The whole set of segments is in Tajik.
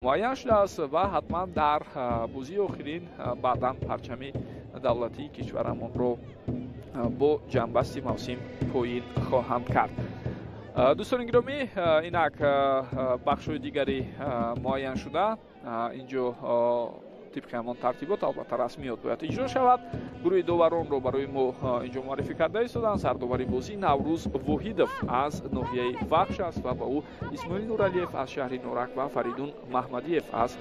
Муайян шудааст ва ҳатман дар бозии охирин баъдан парчами давлатии кишварамонро бо ҷамъбасти мавсим поин хоҳанд кард. Дӯстони гиромӣ, инак бахшҳои дигари муайян шуда инҷо тибқи ҳамон тартибот албатта расмиёт бояд иҷро шавад. Гурӯҳи доваронро барои мо инҷо муаррифӣ карда истоданд. Сардовари бозӣ Наврӯз Воҳидов аз ноҳияи Вахш аст ва ба ӯ Исмоил Нуралиев аз шаҳри Норак ва Фаридун Маҳмадиев аз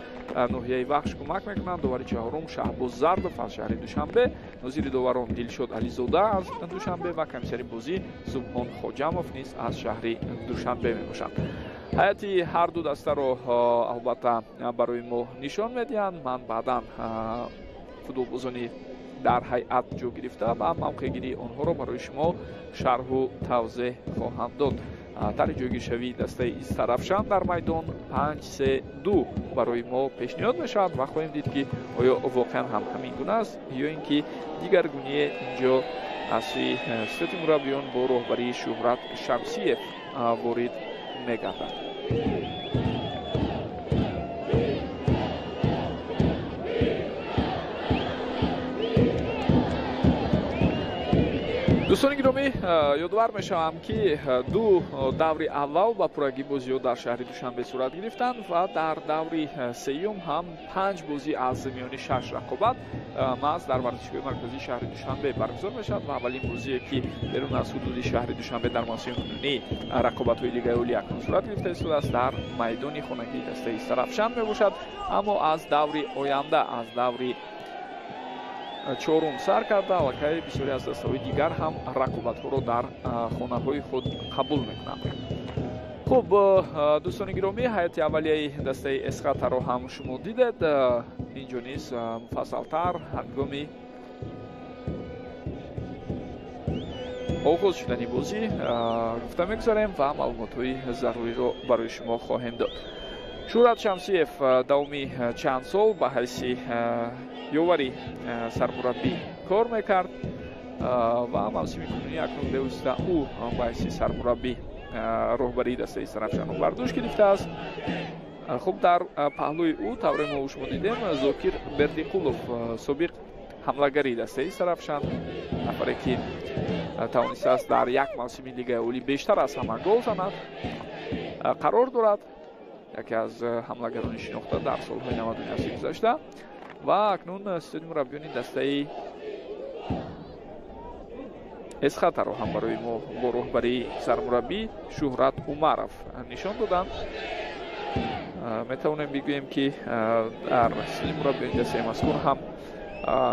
ноҳияи Вахш кӯмак мекунанд. Довари чаҳорум Шаҳбоз Зардов аз шаҳри Душанбе, нозири доварон Дилшод Ализода аз Душанбе ва комиссари бозӣ Субҳон Хоҷамов низ аз шаҳри Душанбе мебошанд. Ҳайати ҳар ду дастаро албатта барои мо нишон медиҳанд. Ман баъдан футболбозони дар ҳайат ҷо гирифта ва мавқеъгирии онҳоро барои шумо шарҳу тавзеҳ хоҳам дод. Тарҳи ҷойгиршавии дастаи Истарафшан дар майдон 5-3-2 барои мо пешниҳод мешавад ва хоҳем дид, ки оё воқеан ҳам ҳамин гуна аст ё ин ки дигаргуние инҷо аз сӯи ситоди мураббиён бо роҳбарии Шӯҳрат Шамсиев ворид мегардад. Дӯстони гиромӣ, ёдовар мешавам, ки ду даври аввал ба пуррагӣ бозиҳо дар шаҳри Душанбе сурат гирифтанд ва дар даври сеюм ҳам 5 бозӣ аз миёни 6 рақобат маҳз дар варзишгоҳи марказии шаҳри Душанбе баргузор мешавад ва аввалин бозие, ки берун аз ҳудуди шаҳри Душанбе дар мавсими кунунӣ рақобатҳои Лигаи Олӣ акнун сурат гирифта истодааст, дар майдони хонагии дастаи Истарафшан мебошад. Аммо аз даври оянда, аз даври чорум сар карда, аллакай бисёре аз дастаҳои дигар ҳам рақобатҳоро дар хонаҳои худ қабул мекунанд. Хуб, дӯстони гиромӣ, ҳайати аввалияи дастаи Эсхатаро ҳам шумо дидед. Инҷо низ муфассалтар ҳангоми оғоз шудани бозӣ гуфта мегузарем ва маълумотҳои заруриро барои шумо хоҳем дод. Шӯҳрат Шамсиев давоми чанд сол ба ҳайси ёвари сармураббӣ кор мекард ва мавсими кунунӣ акнун бевосита ӯ ба ҳайси сармураббӣ роҳбарии дастаи Истарафшанро бар дӯш гирифтааст. Хуб, дар паҳлӯи ӯ тавре мо шумо дидем Зокир Бердиқулов, собиқ ҳамлагари дастаи Истарафшан, нафаре ки тавонистааст дар як мавсими Лигаи Олӣ бештар аз ҳама гол занад, қарор дорад, яке аз ҳамлагарони шинохта дар солҳои 90 асри гузашта. Ва акнун ситоди мураббиёни дастаи Эсхатаро ҳам барои мо бо роҳбарии сармураббӣ Шӯҳрат Умаров нишон доданд. Метавонем бигӯем, ки дар ситоди мураббиёни дастаи мазкур ҳам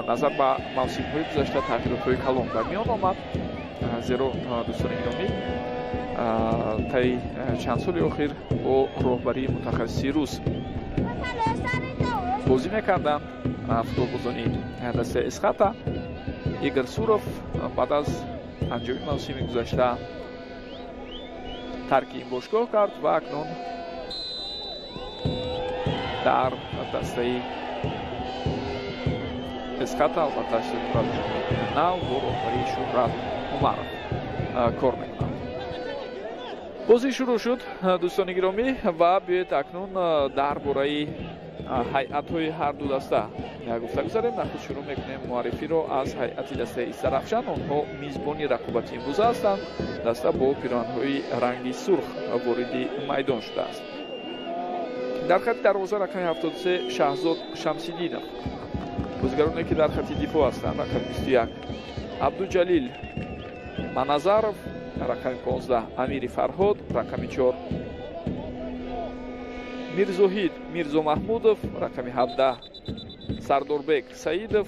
назар ба мавсимҳои гузашта тағйиротҳои калон ба миён омад, зеро дӯстони гиромӣ, таи чанд соли охир бо роҳбарии мутахассиси рус бозӣ мекарданд футболбозони дастаи Эсхата. Игор Суров баъд аз анҷоми мавсими гузашта тарки ин бошгоҳ кард ва акнун дар дастаи Эсхата, албатта нав бо роҳбарии Шӯҳрат Умаров кор мекунад. Бозӣ шурӯъ шуд, дӯстони гиромӣ, ва биёед акнун дар бораи ҳайатҳои ҳар ду даста гуфта гузарем. Нахуст шурӯъ мекунем муаррифиро аз ҳайати дастаи Истарафшан. Онҳо мизбони рақобати имрӯза ҳастанд. Даста бо пироҳанҳои ранги сурх вориди майдон шудааст. Дар хати дарвоза рақами 73 Шаҳзод Шамсиддинов. Бозигароне, ки дар хати дифоъ ҳастанд, рақами 21 Абдуҷалил Маназаров, рақами 15 Амири Фарҳод, рақами 4 Мирзоҳид Мирзомаҳмудов, рақами 17 Сардорбек Саидов,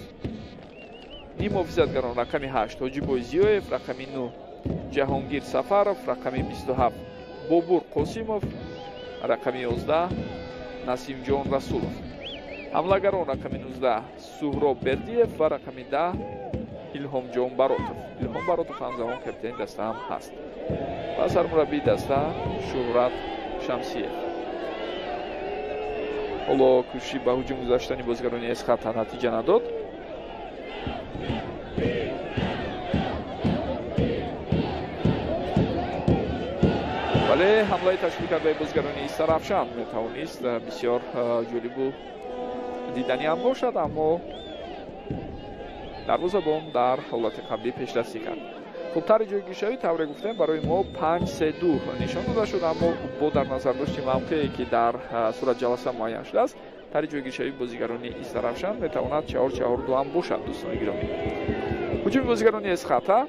нимҳофизатгарон рақами 8 Ҳоҷибой Зиёев, рақами 9 Ҷаҳонгир Сафаров, рақами 27 Бобур Қосимов, рақами 11 Насимҷон Расулов. Ҳамлагарон рақами 19 Суҳроб Бердиев ва рақами 10 Илҳомҷон Баротов. Илҳом Баротов ҳамзамон капитани даста ҳам ҳаст ва сармураббии даста Шӯҳрат Шамсиев. Ҳоло кӯшиши ба ҳуҷум гузаштани бозигарони Эсхата натиҷа надод. Вале ҳамлаи ташкил кардаи бозигарони Истаравшан метавонист бисёр ҷолибу диданӣ ҳам бошад, аммо дарвозабон дар ҳолати қаблӣ пешдастӣ кард. Хуб, тарҳи ҷойгиршавӣ тавре гуфтем барои мо 5-3-2 нишон дода шуд, аммо бо дар назардошти мавқее ки дар суратҷаласа муайян шудааст, тарҳи ҷойгиршавии бозигарони Истаравшан метавонад 4-4-2 ҳам бошад. Дӯстони гиромӣ, ҳуҷуми бозигарони Эсхата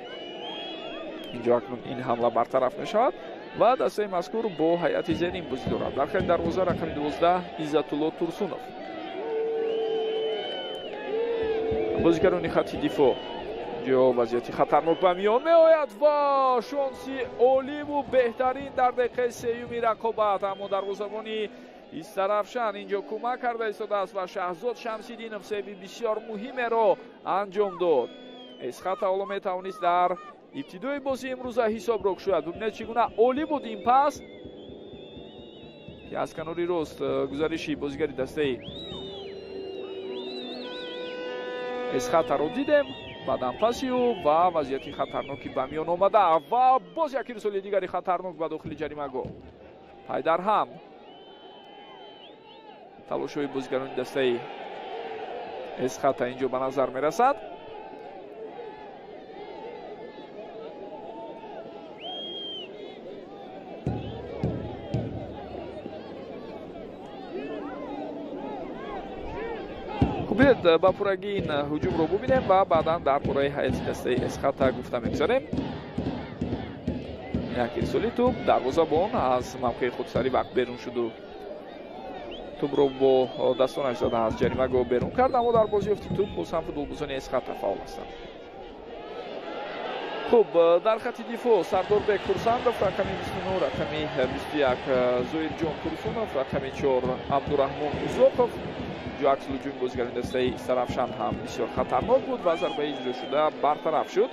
инҷо акнун ин ҳамла бартараф мешавад ва дастаи мазкур бо ҳайати зерин бозӣ дорад. Дар хати дарвоза рақами 12 Иззатулло Турсунов. Бозигарони хати дифоъ инҷо вазъияти хатарнок ба миён меояд ва шонси оливу беҳтарин дар дақиқаи сеюми рақобат, аммо дарвозабони Истаравшан инҷо кӯмак карда истодааст ва Шаҳзод Шамсиддинов сейви бисёр муҳимеро анҷом дод. Эсхата ҳоло метавонист дар ибтидои бозии имрӯза ҳисобро кушояд. Бубинед, чӣ гуна олӣ буд ин пас, ки аз канори рост гузариши бозигари дастаи Эсхатаро дидем, баъдан паси ӯ ва вазъияти хатарноки ба миён омада ва боз як ирсоли дигари хатарнок ба дохили ҷаримагоҳ. Пайдарҳам талошҳои бозигарони дастаи Эсхата инҷо ба назар мерасад. Биёед ба пуррагӣ ин ҳуҷумро бубинем ва баъдан дар бораи ҳайати дастаи Эсхата гуфта мегузарем. Як ирсоли тӯб, дарвозабон аз мавқеи худ сари вақт берун шуду тӯбро бо дастонаш зада аз ҷаримагоҳ берун кард, аммо дар бозиёфти тӯб боз ҳам футболбозони Эсхата фаъол ҳастанд. Хуб, дар хати дифоъ Сардорбек Хурсандов, рақами 29, рақами 21 Зоирҷон Турсунов, рақами 4 Абдураҳмон Узоқов. Ҷо аксул ҳуҷуми бозигарони дастаи Истаравшан ҳам бисёр хатарнок буд ва зарбаи иҷрошуда бартараф шуд.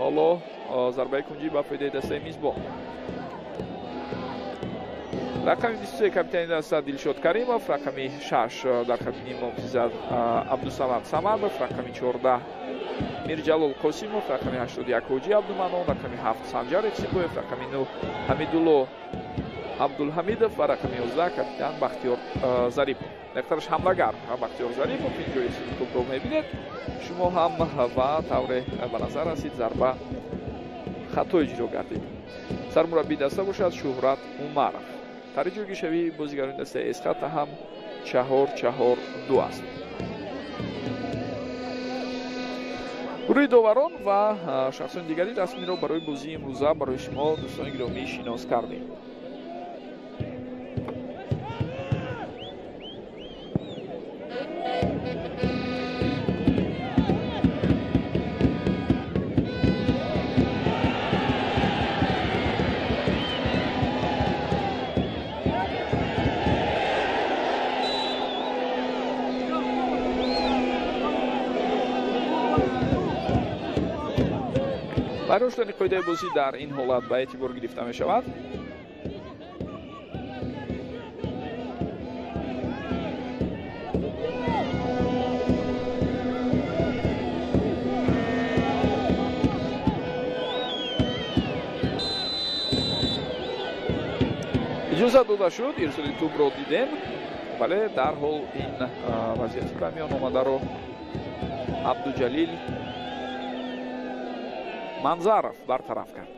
Ҳоло зарбаи кунҷӣ ба фоидаи дастаи мизбон. Рақами 23 капитани даста Дилшод Каримов, рақами 6 дар хати ниммуҳофизат Абдусамад Самадов, рақами 14 Мирҷалол Қосимов, рақами 81 Ҳоҷӣ Абдуманон, рақами 7 Санҷар Эқсибоев, рақами 9 Ҳамидулло Абдулҳамидов ва рақами 11 капитан Бахтиёр Зарипов. Дақтараш ҳамлагар Бахтиёр Зарипов. Инҷо тӯбро мебинед шумо ҳам ва тавре ба назар расид зарба хато иҷро гардид. Сармураббии даста бошад Шуҳрат Умаров. Тарҳи ҷойгиршавии бозигарони дастаи Эсхата ҳам 4-4-2 аст. Гурӯҳи доварон ва шахсони дигари расмиро барои бозии имрӯза барои шумо дӯстони гиромӣ шинос кардем. Вайрон шудани қоидаи бозӣ дар ин ҳолат ба эътибор гирифта мешавад. Иҷозат дода шуд, ирсоли тӯбро дидем, вале дарҳол ин вазъияти ба миён омадаро Абдуҷалил Манзаров бартараф кард.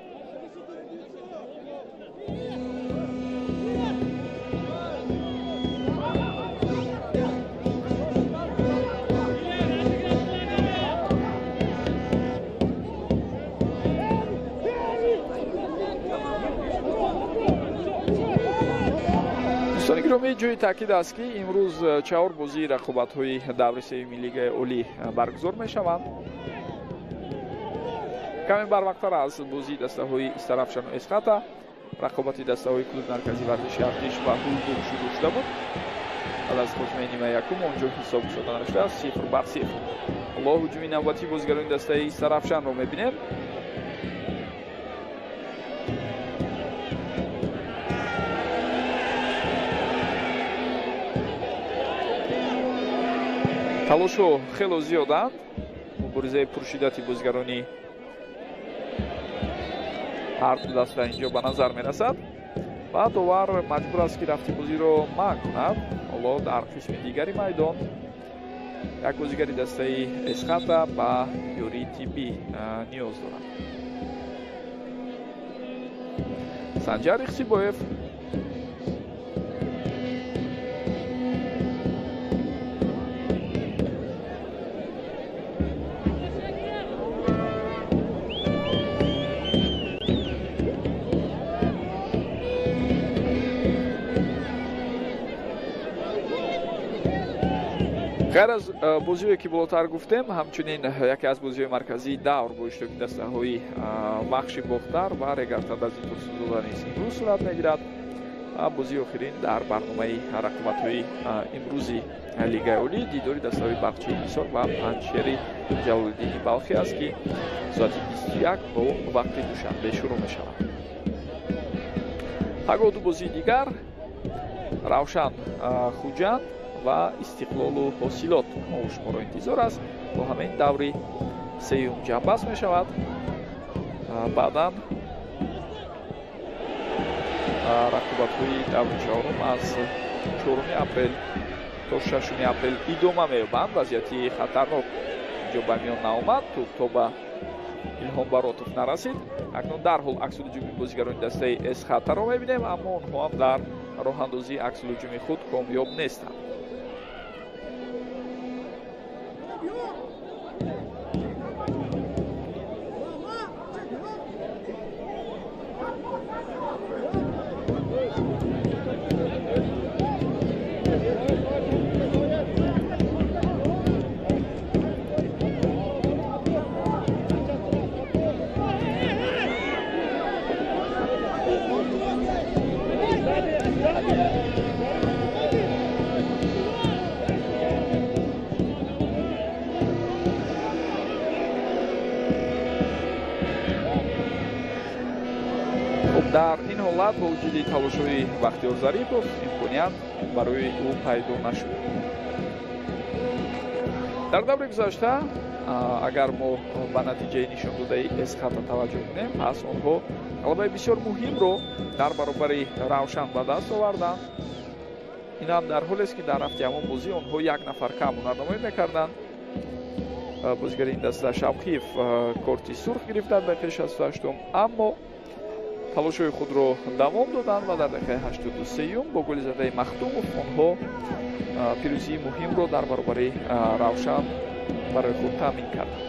Дӯстони гиромӣ, ҷои таъкид аст, ки имрӯз 4 бозии рақобатҳои даври сеюми Лигаи Олӣ баргузор мешаванд. Каме барвақттар аз бозии дастаҳои Истаравшану Эсхата рақобати дастаҳои клуби марказии варзиши Артиш ва Ҳулбук шурӯъ шуда буд. Баъд аз хотимаи нимаи якум он ҷо ҳисоб шуда нашудааст 0-0. Ҳоло ҳуҷуми навбатии бозигарони дастаи Истаравшанро мебинем. Талошҳо хело зиёданд. Муборизаи пуршиддати бозигарони ҳар ду даста инҷо ба назар мерасад. Ва довар маҷбур аст, ки рафти бозиро манъ кунад. Ҳоло дар қисми дигари майдон як бозигари дастаи Эсхата ба ёрии тиббӣ ниёз дорад. Санҷар Ихсибоев ғайр аз бозиҳое ки болотар гуфтем, ҳамчунин яке аз бозиҳои марказии давр бо иштироки дастаҳои Вахши Бохтар ва Регартадази Турсунзода низ имрӯз сурат мегирад. Бозии охирин дар барномаи рақобатҳои имрӯзи Лигаи Олӣ дидори дастаҳои Барқчии Ҳисор ва Панҷшери Ҷалолиддини Балхӣ аст, ки соати 21 бо вақти Душанбе шурӯъ мешавад. Пагоҳ ду бозии дигар Равшан Хуҷанд ва Истиқлолу Ҳосилот мо шуморо интизор аст. Бо ҳамин даври сеюм ҷамъбаст мешавад. Баъдан рақобатҳои даври чорум аз 4 апрел то 6 апрел идома меёбанд. Вазъияти хатарнок инҷо ба миён наомад, тӯб то ба Илҳом Баротов нарасид. Акнун дарҳол аксулҳуҷуми бозигарони дастаи Эсхатаро мебинем, аммо онҳо ҳам дар роҳандозии аксулҳуҷуми худ комёб нестанд. Дар ин ҳолат бо вуҷуди талошҳои Бахтиёр Зарипов имконият барои ӯ пайдо нашуд. Дар даври гузашта агар мо ба натиҷаи нишондодаи Эсхата таваҷҷӯҳ кунем, пас онҳо ғалабаи бисёр муҳимро дар баробари Равшан ба даст оварданд. Ин ҳам дар ҳолест, ки дар рафти ҳамон бозӣ онҳо як нафар кам ҳунарнамоӣ мекарданд. Бозигари ин даста Шавқиев корти сурх гирифт дар дақиқаи 68, аммо талошҳои худро давом доданд ва дар дақиқаи 83 бо голи задаи Махтумов онҳо пирӯзии муҳимро дар баробари Равшан барои худ таъмин карданд.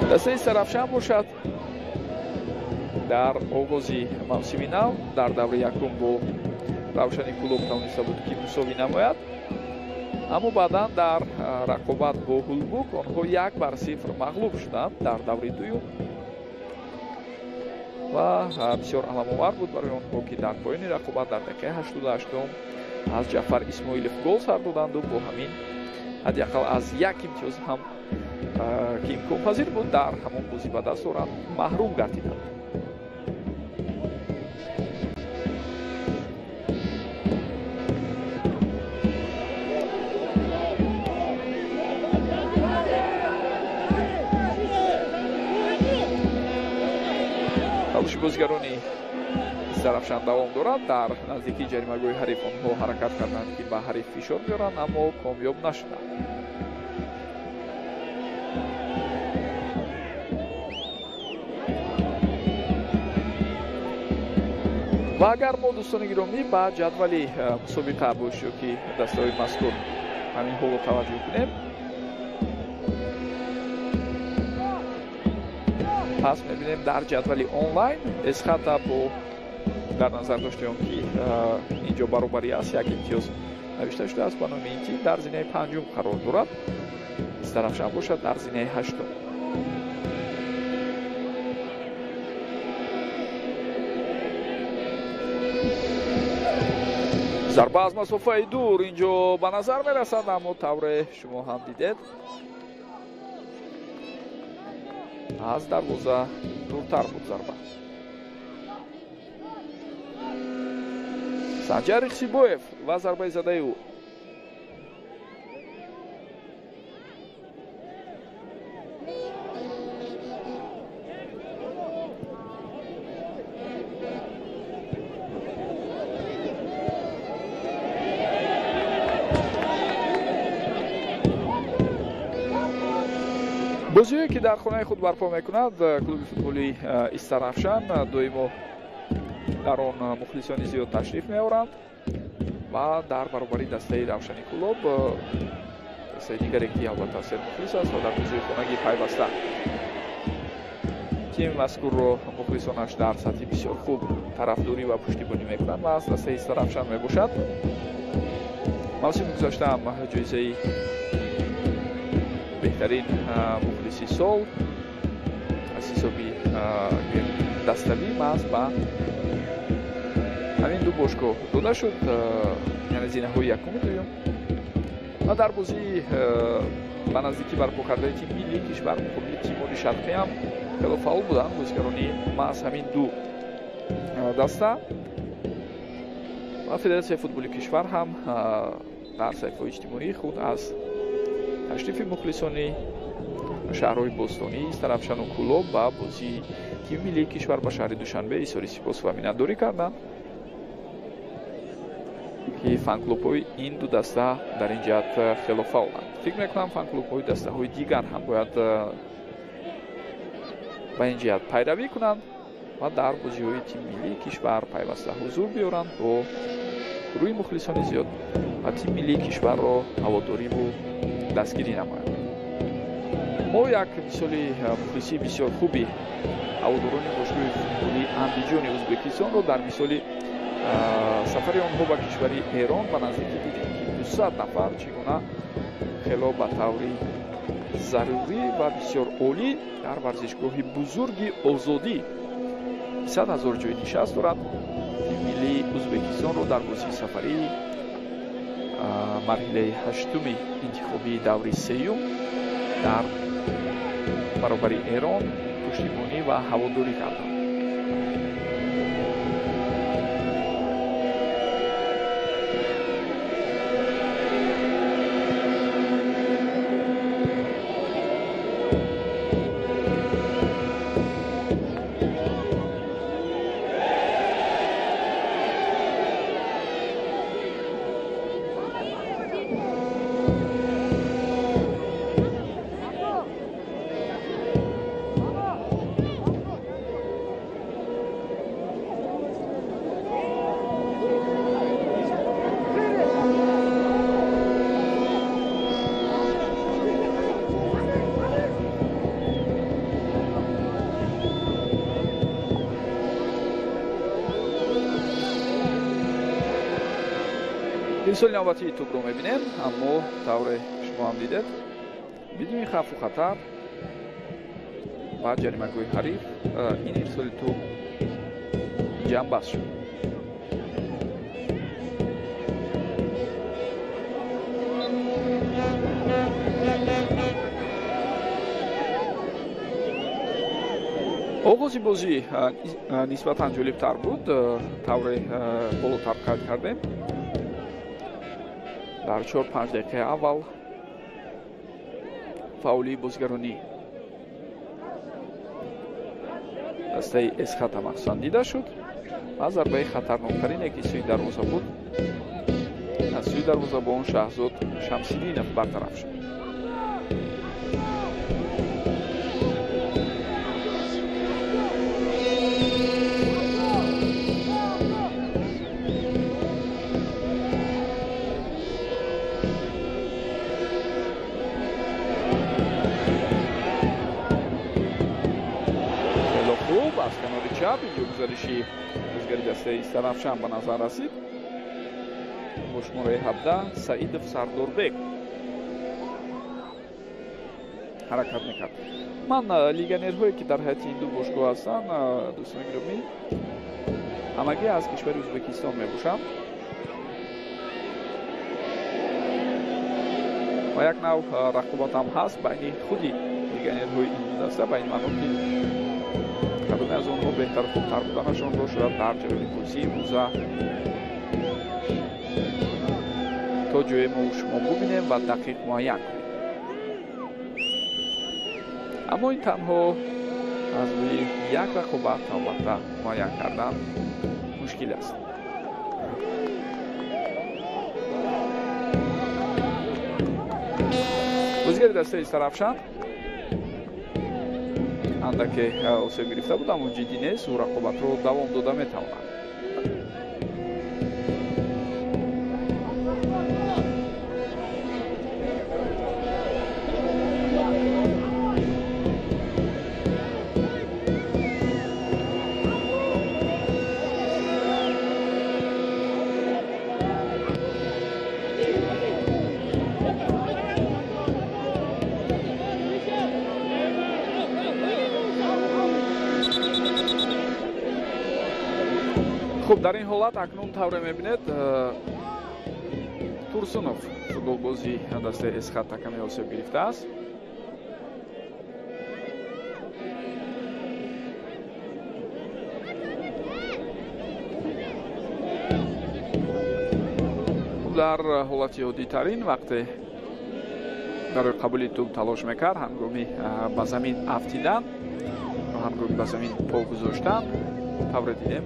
Дастаи Сарафшан бошад дар оғози мавсими нав дар даври якум бо Равшани Кӯлоб тавониста буд, ки мусовӣ намояд, аммо баъдан дар рақобат бо Ҳулбук онҳо 1-0 мағлуб шуданд дар даври дуюм ва бисёр аламовар буд барои онҳо, ки дар поёни рақобат дар дақиқаи 88 аз Ҷафар Исмоилов гол сар доданду бо ҳамин ҳадди ақал аз як имтиёз ҳам ки имконпазир буд дар ҳамон бозӣ ба даст оранд маҳрум гардиданд. Талоши бозигарони Зарафшан давом дорад. Дар наздикии ҷаримагоҳи ҳариф онҳо ҳаракат карданд, ки ба ҳариф фишор биёранд, аммо комёб нашуданд. Ва агар мо, дӯстони гиромӣ, ба ҷадвали мусобиқа бо иштироки дастаҳои мазкур ҳамин ҳоло таваҷҷӯҳ кунем, пас мебинем дар ҷадвали онлайн Эсхата бо дар назар дошти он ки инҷо баробарӣ аст, як имтиёз навишта шудааст ба номи ин тим, дар зинаи панҷум қарор дорад. Истарафшан бошад дар зинаи ҳаштум. Зарба аз масофаи дур инҷо ба назар мерасад, аммо тавре шумо ҳам дидед аз дарвоза дуртар буд зарба. Санҷар Ихсибоев ва зарбаи задаи ӯ. Бозиҳое ки дар хонаи худ барпо мекунад клуби футболии Истаравшан, доимо дар он мухлисони зиёд ташриф меоранд ва дар баробари дастаи Равшани Кӯлоб, дастаи дигаре ки албатта сермухлис аст ва дар бозиҳои хонагӣ пайваста тими мазкурро мухлисонаш дар сатҳи бисёр хуб тарафдорӣ ва пуштибонӣ мекунанд ва аз дастаи Истаравшан мебошад. Мавсими гузашта ҳам ҷоизаи беҳтарин мухлиси сол аз ҳисоби даставӣ маҳз ба ҳамин ду бошгоҳ дода шуд, яъне зинаҳои якуму дуюм. Ва дар бозии ба наздикӣ барпо кардаи тими миллии кишвар муқобили Тимори Шарқӣ ҳам хело фаъол буданд бозигарони маҳз ҳамин ду даста. Ва Федератсияи футболи кишвар ҳам дар саҳифаҳои иҷтимоии худ аз ташрифи мухлисони шаҳрҳои бостонӣ Истаравшану Кӯлоб ба бозии тими миллии кишвар ба шаҳри Душанбе изҳори сипос ва миннатдорӣ карданд, ки фан-клубҳои ин ду даста дар ин ҷиҳат хело фаъоланд. Фикр мекунам фан-клубҳои дастаҳои дигар ҳам бояд ба ин ҷиҳат пайравӣ кунанд ва дар бозиҳои тими миллии кишвар пайваста ҳузур биёранд бо гурӯҳи мухлисони зиёд ва тими миллии кишварро ҳаводориву дастгирӣ намоянд. Мо як мисоли мухлисии бисёр хуби ҳаводорони бошгоҳи футболии Андиҷони Ӯзбекистонро дар мисоли сафари онҳо ба кишвари Эрон ба наздикӣ дидем, ки 200 нафар чӣ гуна хело ба таври зарурӣ ва бисёр олӣ дар варзишгоҳи бузурги Озодӣ 100 000 ҷои нишаст дорад тими миллии Ӯзбекистонро дар бозии сафарии марҳилаи ҳаштуми интихобии даври сеюм дар баробари Эрон пуштибонӣ ва ҳаводорӣ карданд. Ирсоли навбатии тӯбро мебинем, аммо тавре шумо ҳам дидед, бидуни хавфу хатар ба ҷаримагоҳи ҳариф ин ирсоли тӯб ҷамъбаст шуд. Оғози бозӣ нисбатан ҷолибтар буд, тавре болотар қайд кардем. Дар 4-5 дақиқаи аввал фаъолии бозигаронӣ дастаи Эсхата махсусан дида шуд ва зарбаи хатарноктарине ки сӯи дарвоза буд, аз сӯи дарвозабон Шаҳзод Шамсиддинов бартараф шуд. Аз канори чап инҷо гузариши бозигари дастаи Истаравшан ба назар расид. Бо шумораи 17 Саидов Сардорбек ҳаракат мекард. Ман легионерҳое ки дар ҳайати ин ду бошгоҳ ҳастанд, дӯстони гиромӣ, ҳамагӣ аз кишвари Ӯзбекистон мебошанд ва як нав рақобат ҳам ҳаст байни худи легионерҳои ин ду даста, ба ин маъно ки кадоме аз онҳо беҳтару хубтар буданашонро шояд дар ҷараёни бозии имрӯза то ҷое мо шумо бубинем ва дақиқ муайян кунем. Аммо ин танҳо аз рӯи як рақобат албатта муайян кардан мушкил аст. Бозигари дастаи Истаравшан Андаке осеб гирифта буд, аммо ҷиддӣ нест, ӯ рақобатро давом дода метавонад. Хуб, дар ин ҳолат акнун тавре мебинед, Турсунов футболбози дастаи Эсхата каме осеб гирифтааст. Дар ҳолати оддитарин вақте барои қабули тӯб талош мекард, ҳангоми ба замин афтидан, ҳангоми ба замин по гузоштан, тавре дидем,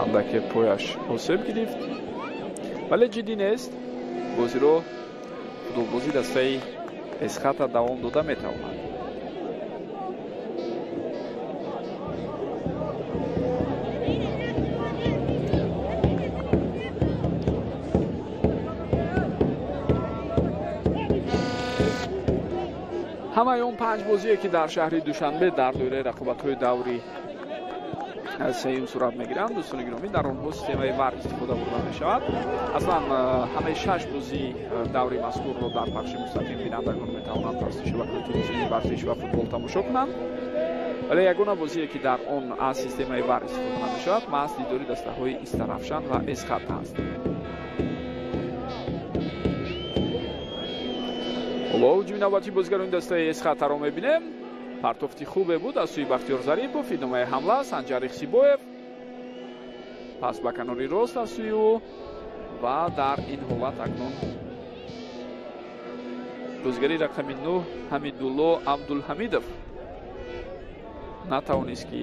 андаке пояш осеб гирифт, вале ҷиддӣ нест. Бозиро футболбози дастаи Эсхата давом дода метавонад. Ҳамаи он 5 бозие, ки дар шаҳри Душанбе дар доираи рақобатҳои даври сеюм сурат мегиранд, дӯстони гиромӣ, дар онҳо системаи ВАР истифода бурда мешавад. Аслан ҳамаи 6 бозии даври мазкурро дар пахши мустақим бинандагон метавонанд тавассути шабакаҳои телевизионии варзиш ва футбол тамошо кунанд. Вале ягона бозие, ки дар он аз системаи ВАР истифода намешавад, маҳз дидори дастаҳои Истарафшан ва Эсхата аст. Ҳоло ҳуҷуми навбатии бозигарони дастаи Эсхатаро мебинем. Партофти хубе буд аз сӯи Бахтиёр Зарипов. Идомаи ҳамла Санҷар Ихсибоев, пас ба канори рост аз сӯи ӯ ва дар ин ҳолат акнун бозигари рақами 9 Ҳамидулло Абдулҳамидов натавонист, ки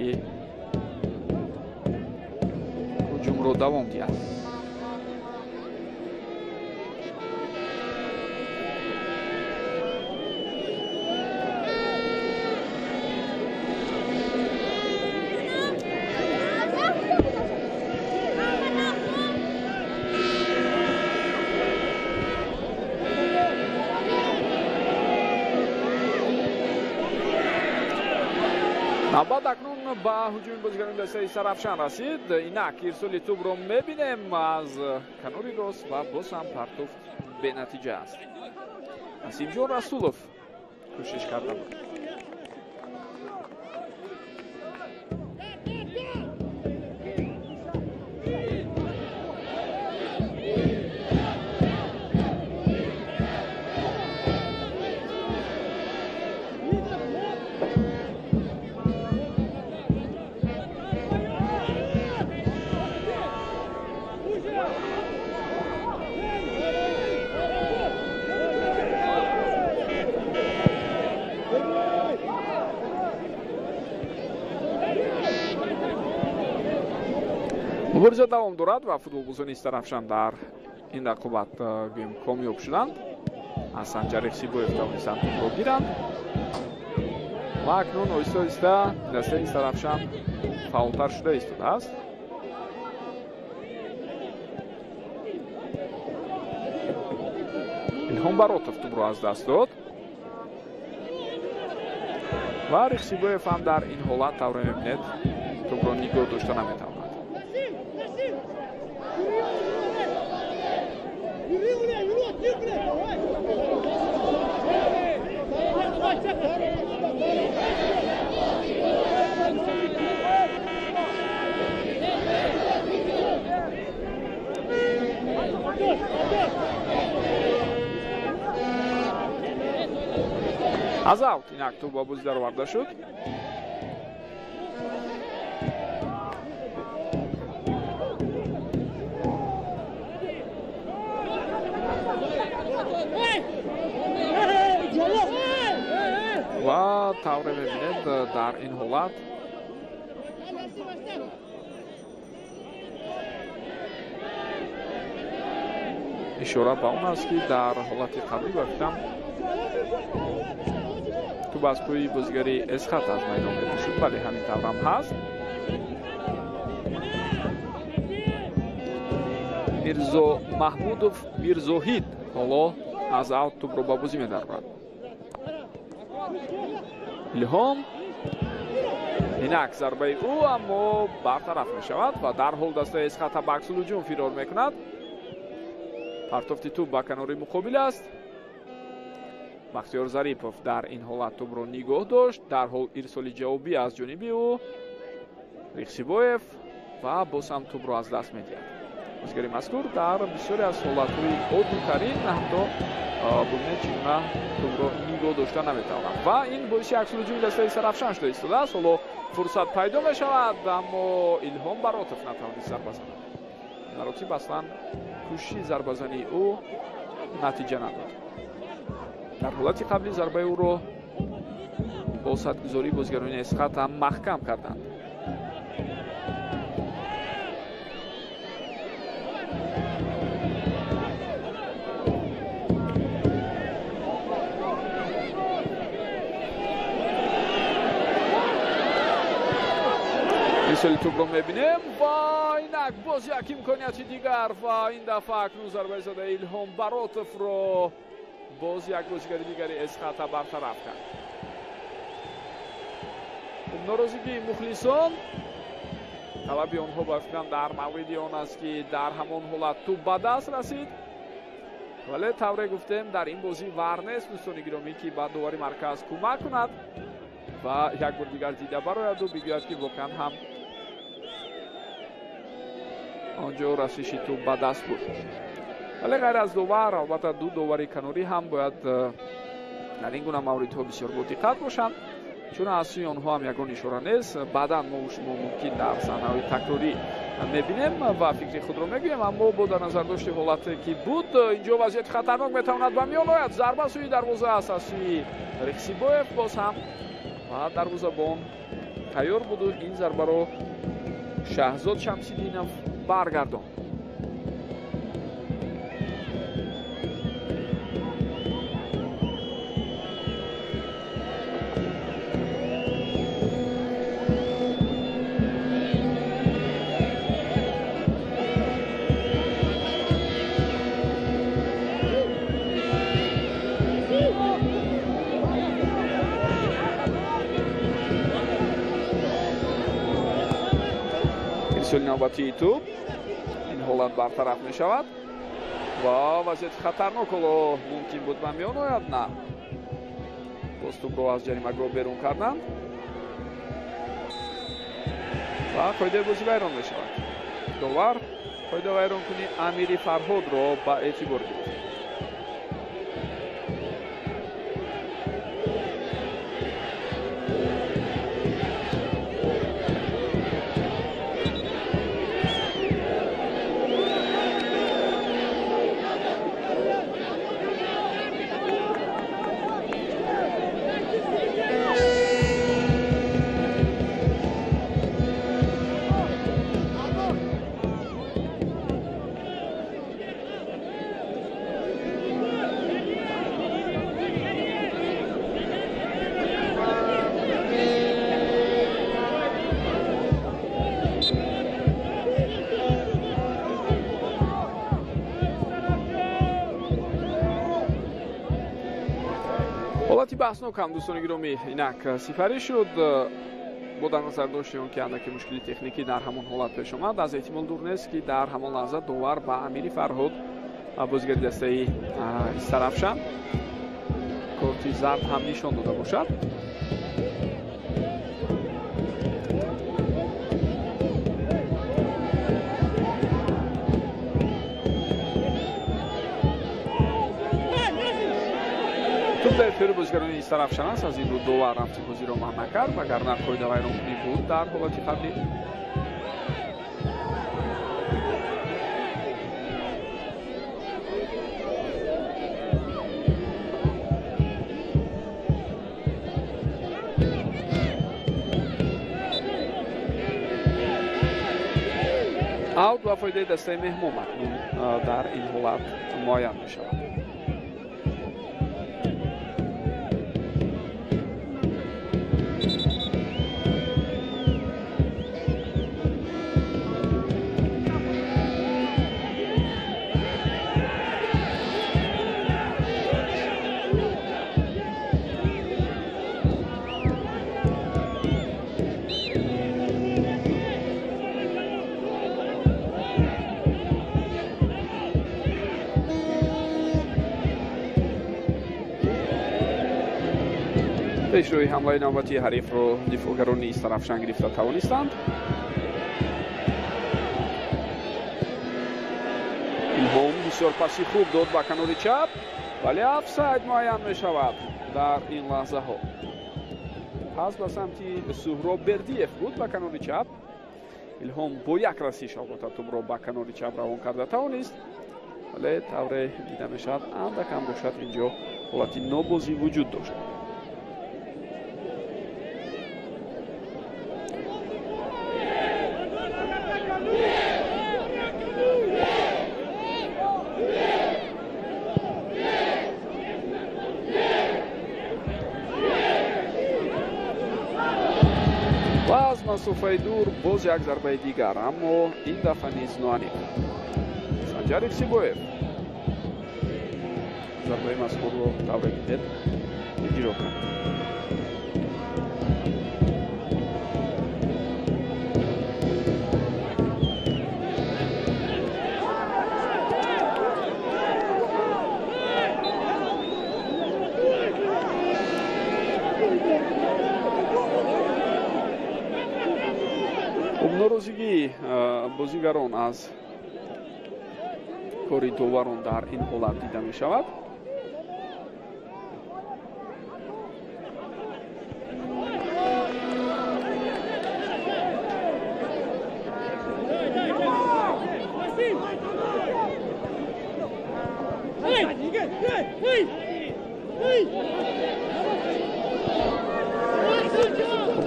ҳуҷумро давом диҳад. Навбат акнун ба ҳуҷуми бозигарони дастаи Сарафшан расид. Инак ирсоли тӯбро мебинем аз канори рост ва боз ҳам партофт бенатиҷа аст. Насимҷон Расулов кӯшиш карда буд. Мубориза давом дорад ва футболбозони Истарафшан дар ин рақобат гӯем комёб шуданд. Аз Санҷар Ихсибоев тавонистанд тӯбро гиранд ва акнун оҳиста оҳиста дастаи Истарафшан фаъолтар шуда истодааст. Илҳом Баротов тӯбро аз даст дод ва Ихсибоев ҳам дар ин ҳолат тавре мебинед тӯбро нигоҳ дошта наметавонад. Аз аут инак тӯб ба бозӣ дароварда шуд. Ва тавре мебинед дар ин ҳолат Ишора ба он аст, ки дар ҳолати қаблӣ ба фикрам тӯб аз пӯи бозигари Эсхат аз майдон берун шуд. Бале, ҳамин таврам ҳаст. Мирзо Маҳмудов Мирзоҳид ҳоло аз аут тӯбро ба бозӣ медарорад. Илҳом, инак зарбаи ӯ, аммо бартараф мешавад ва дарҳол дастаи Эсхата ба аксулҳуҷум фирор мекунад. Партофти тӯб ба канори муқобил аст. Бахтиёр Зарипов дар ин ҳолат тӯбро нигоҳ дошт. Дарҳол ирсоли ҷавобӣ аз ҷониби ӯ Рихсибоев ва боз ҳам тӯбро аз даст медиҳад. Бозигари мазкур дар бисёре аз ҳолатҳои оддитарин ҳатто бубинед чӣ гуна тӯбро нигоҳ дошта наметавонад ва ин боиси аксулҳуҷуми дастаи Сарафшан шуда истодааст. Ҳоло фурсат пайдо мешавад, аммо Илҳом Баротов натавонист зарба занад. Маротиб аслан кӯшиши зарбазании ӯ натиҷа надод. Дар ҳолати қаблӣ зарбаи ӯро бо садгузории бозигарони Эсхат ҳам маҳкам карданд. Ирсоли тӯбро мебинем ва инак боз як имконияти дигар ва ин дафъа акнун зарбаи задаи Илҳом Баротовро боз як бозигари дигари Эсхата бартараф кард. Норозигии мухлисон, талаби онҳо ба фикрам дар мавриди он аст, ки дар ҳамон ҳолат тӯб ба даст расид, вале тавре гуфтем, дар ин бозӣ вар нест, дӯстони гиромӣ, ки ба довари марказ кӯмак кунад ва як бор дигар дида барояду бигӯяд, ки воқеан ҳам он ҷо расиши тӯб ба даст буд. Вале ғайр аз довар, албатта ду довари канорӣ ҳам бояд дар ин гуна мавридҳо бисёр бодиққат бошанд, чун аз сӯи онҳо ҳам ягон ишора нест. Баъдан мо шумо мумкин дар саҳнаҳои такрорӣ мебинем ва фикри худро мегӯем, аммо бо дар назар дошти ҳолате ки буд, инҷо вазъияти хатарнок метавонад ба миён ояд. Зарба сӯи дарвоза аст аз сӯи Рихсибоев, боз ҳам ва дарвозабон тайёр буду ин зарбаро Шаҳзод Шамсиддинов баргардонд. Ирсоли навбатии тӯб, ин ҳолат бартараф мешавад ва вазъияти хатарнок ҳоло мумкин буд ба миён ояд. На, боз тӯбро аз ҷаримагоҳ берун карданд ва қоидаи бозӣ вайрон мешавад. Довар қоидавайронкунии Амири Фарҳодро ба эътибор гирифт. Ҳолати баҳснок ҳам, дӯстони гиромӣ, инак сипарӣ шуд. Бо дар назар дошти он ки андаке мушкили техникӣ дар ҳамон ҳолат пеш омад, аз эҳтимол дур нест, ки дар ҳамон лаҳза довар ба Амири Фарҳод, бозигари дастаи Истарафшан, корти зард ҳам нишон дода бошад. Дар ихтиёри бозигарони Истарафшан аст, аз ин рӯ довар рафти бозиро манъ накард, вагарна қоидавайронкунӣ буд дар ҳолати қаблӣ. Аут ба фоидаи дастаи меҳмон акнун дар ин ҳолат муайян мешавад. Пешрӯи ҳамлаи навбатии ҳарифро дифоъгарони Истарафшан гирифта тавонистанд. Илҳом бисёр паси хуб дод ба канори чап, вале офсайд муайян мешавад дар ин лаҳзаҳо. Пас ба самти Суҳроб Бердиев буд ба канори чап. Илҳом бо як расиш албатта тӯбро ба канори чап равон карда тавонист, вале тавре дида мешавад андак ҳам бошад инҷо ҳолати нобозӣ вуҷуд дошт. Масофаи дур боз як зарбаи дигар, аммо ин дафъа низ ноаниқ. Санҷар Ифсибоев зарбаи мазкурро тавре дидед иҷро кард. Норозигии бозигарон аз кори доварон дар ин ҳолат дида мешавад.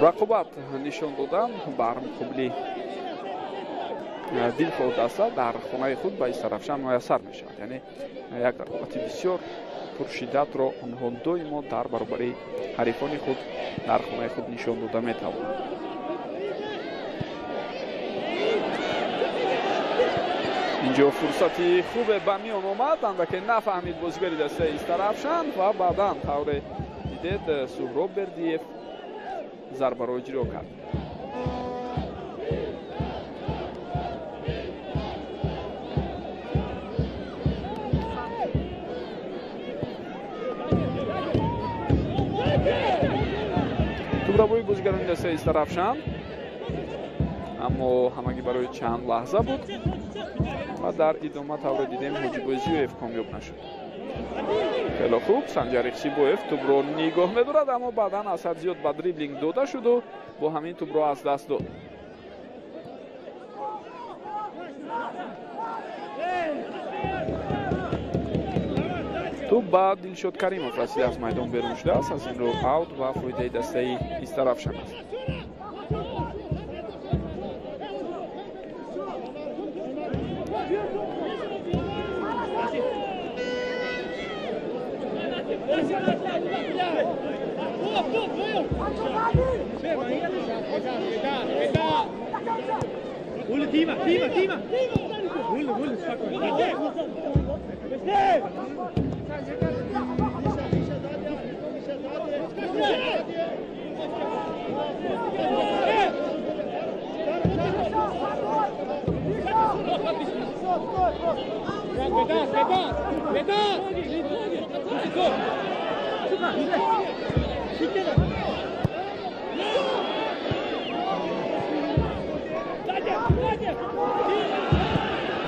Рақобат нишон додан бар муқобили дилхоҳ даста дар хонаи худ ба Истарафшан муяссар мешавад. Яъне як рақобати бисёр пуршиддатро онҳо доимо дар баробари ҳарифони худ дар хонаи худ нишон дода метавонанд. Инҷо фурсати хубе ба миён омад, андаке нафаҳмид бозигари дастаи Истарафшан ва баъдан тавре дидед Суҳроб Бердиев зарбаро иҷро кард. Тӯбрабои бозигарони дастаи Истарафшан, аммо ҳамагӣ барои чанд лаҳза буд ва дар идома тавре дидем Ҳоҷибой Зиёев комёб нашуд. Хело хуб Санҷар Ихсибоев тӯбро нигоҳ медорад, аммо баъдан аз ҳад зиёд ба дриблинг дода шуду бо ҳамин тӯбро аз даст дод. Тӯб ба Дилшод Каримов расида аз майдон берун шудааст. Аз ин рӯ аут ва фоидаи дастаи Истарафшан аст.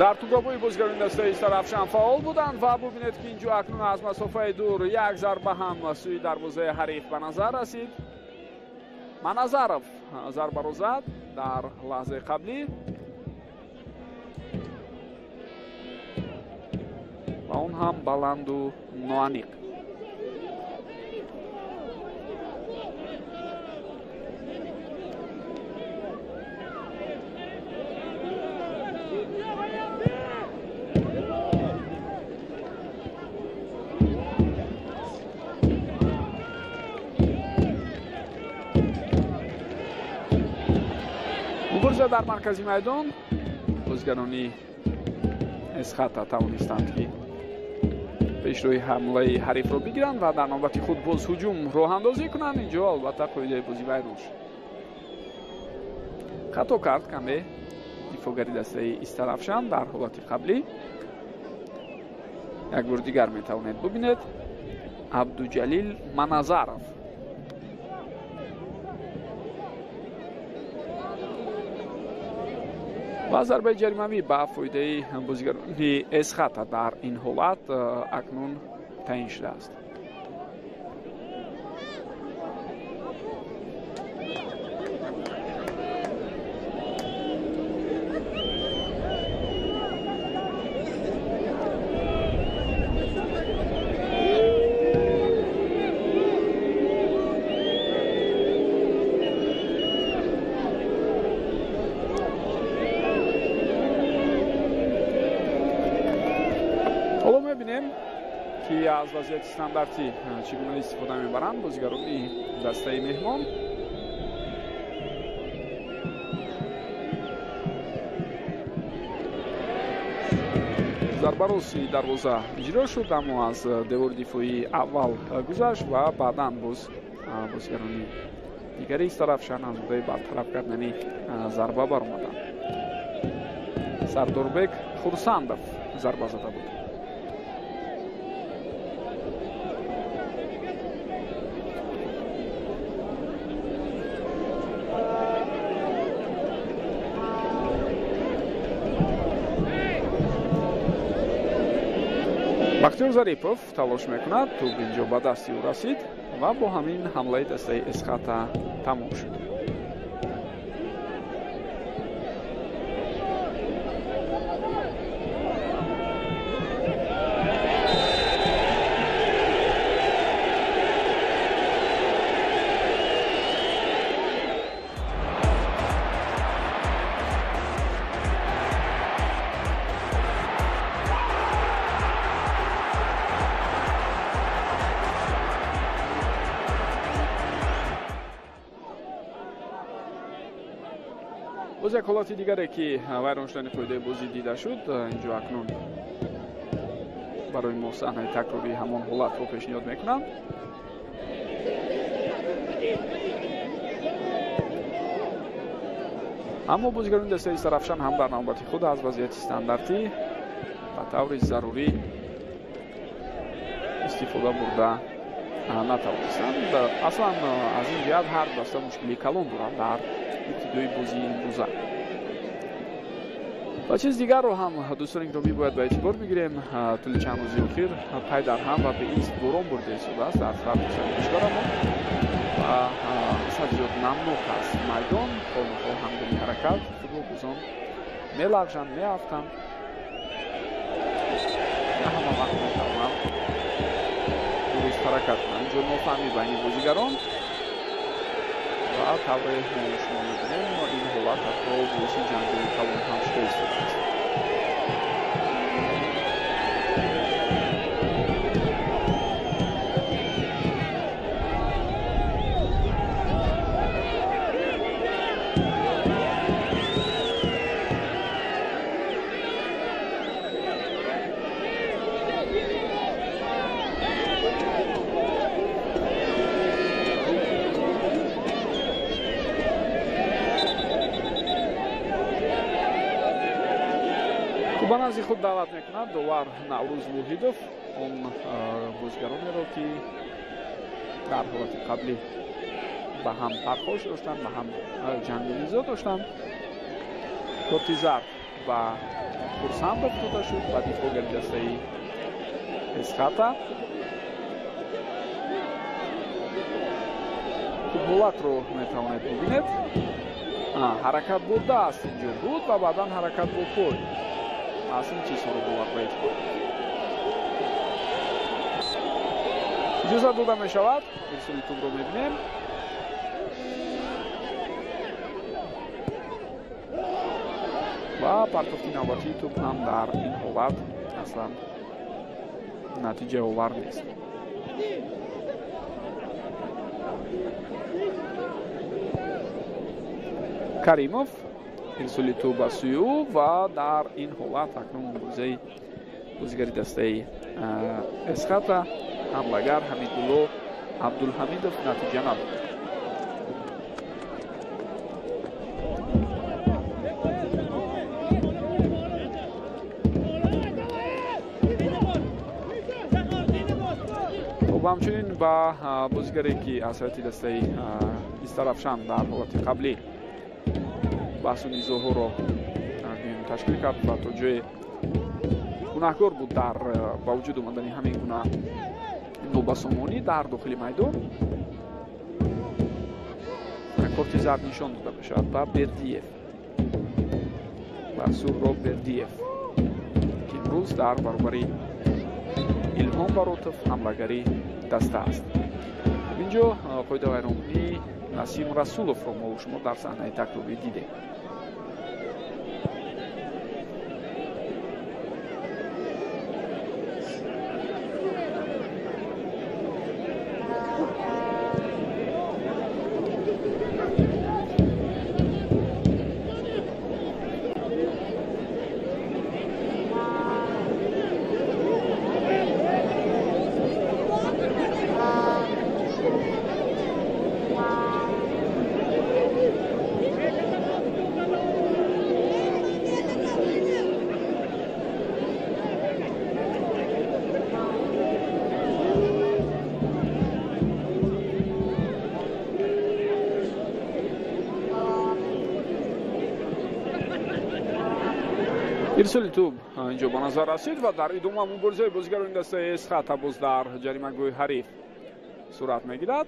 Дар тӯбрабои бозигарони дастаи Истарафшан фаъол буданд ва бубинед ки инҷо акнун аз масофаи дур як зарба ҳам сӯи дарвозаи ҳариф ба назар расид. Маназаров зарбаро зад дар лаҳзаи қаблӣ ва он ҳам баланду ноаниқ. Мубориза дар маркази майдон. Бозигарони Эсхата тавонистанд, ки пешрӯи ҳамлаи ҳарифро бигиранд ва дар навбати худ боз ҳуҷум роҳандозӣ кунанд. Инҷо албатта қоидаи бозӣ вайрон шуд. Хато кард каме дифоъгари дастаи Истарафшан дар ҳолати қаблӣ. Як бор дигар метавонед бубинед. Абдуҷалил Маназаров. Ва зарбаи ҷаримавӣ ба фоидаи бозигарони Эсхата дар ин ҳолат акнун таъин шудааст. Аз вазъияти стандартӣ чӣ гуна истифода мебаранд бозигарони дастаи меҳмон. Зарбароси дарвоза иҷро шуд, аммо аз девори дифоии аввал гузашт ва баъдан боз бозигарони дигари Истарафшан аз уҳдаи бартараф кардани зарба баромаданд. Сардорбек Хурсандов зарба зада буд. Бахтиёр Зарипов талош мекунад, тӯб инҷо ба дасти ӯ расид ва бо ҳамин ҳамлаи дастаи Эсхата тамом шуд. Боз як ҳолати дигаре, ки вайрон шудани қоидаи бозӣ дида шуд, инҷо акнун барои мо саҳнаи такрории ҳамон ҳолатро пешниҳод мекунанд. Аммо бозигарони дастаи Истарафшан ҳам дар навбати худ аз вазъияти стандартӣ ба таври зарурӣ истифода бурда натавонистанд. Аслан аз ин ҷиҳат ҳар даста мушкилии калон доранд дар ибтидои бозии имрӯза. Ва чиз дигарро ҳам дӯстони гиромӣ бояд ба эътибор бигирем. Тӯли чанд рӯзи охир пай дар ҳам ва беист борон бурда истодааст дар саросари кишварамон ва сад зиёд намнок аст майдон. Хоҳ ҳангоми ҳаракат футболбозон мелағжанд, меафтанд, на ҳама вақт метавонанд дуруст ҳаракат кунанд. Инҷо нофаҳмӣ байни бозигарон ва тавре мо шумо мебинем, ин ҳолат ҳатто боиси ҷанҷоли калон ҳам шуда истодааст. Ба назди худ даъват мекунад довар Наврӯз Воҳидов он бозигаронеро, ки дар ҳолати қаблӣ ба ҳам пархош доштанд, ба ҳам ҷангу низо доштанд. Корти зард ба Хурсандов дода шуд, ба дифоъгари дастаи Эсхата. Хуб, ҳолатро метавонед бубинед. Ҳаракат бо даст инҷо буд ва баъдан ҳаракат бо пой. Аз ин чизҳоро бовар ба эътибор иҷозат дода мешавад. Ирсоли тӯбро мебинем. Ва партофти навбатии тӯб ҳам дар ин ҳолат аслан натиҷаовар нест. Каримов Ирсоли тӯб ба сӯи ӯ ва дар ин ҳолат акнун муборизаи бозигари дастаи Эсхата ҳамлагар Ҳамидулло Абдулҳамидов натиҷа надод. Хуб, ҳамчунин ба бозигаре ки аз ҳайати дастаи Истаравшан дар ҳолати қаблӣ баҳсу низоҳоро ташкил кард ва то ҷое гунаҳкор буд дар ба вуҷуд омадани ҳамин гуна нобасомонӣ дар дохили майдон, корти зард нишон дода мешавад ба Бердиев, ба Суҳроб Бердиев, ки имрӯз дар баробари Илҳом Баротов ҳамлагари даста аст. Инҷо қоидавайронкунии Насим Расуловро мо шумо дар саҳнаи такрорӣ дидем. Ирсоли тӯб инҷо ба назар расид ва дар идома муборизаи бозигарони дастаи Эсхата боз дар ҷаримагоҳи ҳариф сурат мегирад.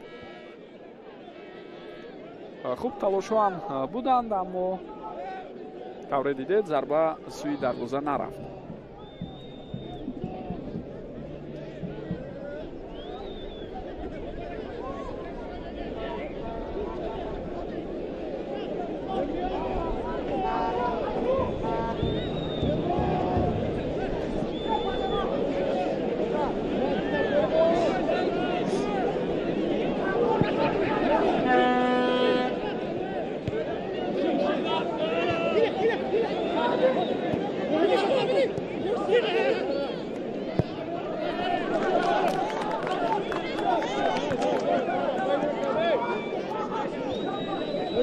Хуб, талошҳо ҳам буданд, аммо тавре дидед зарба сӯи дарвоза нарафт.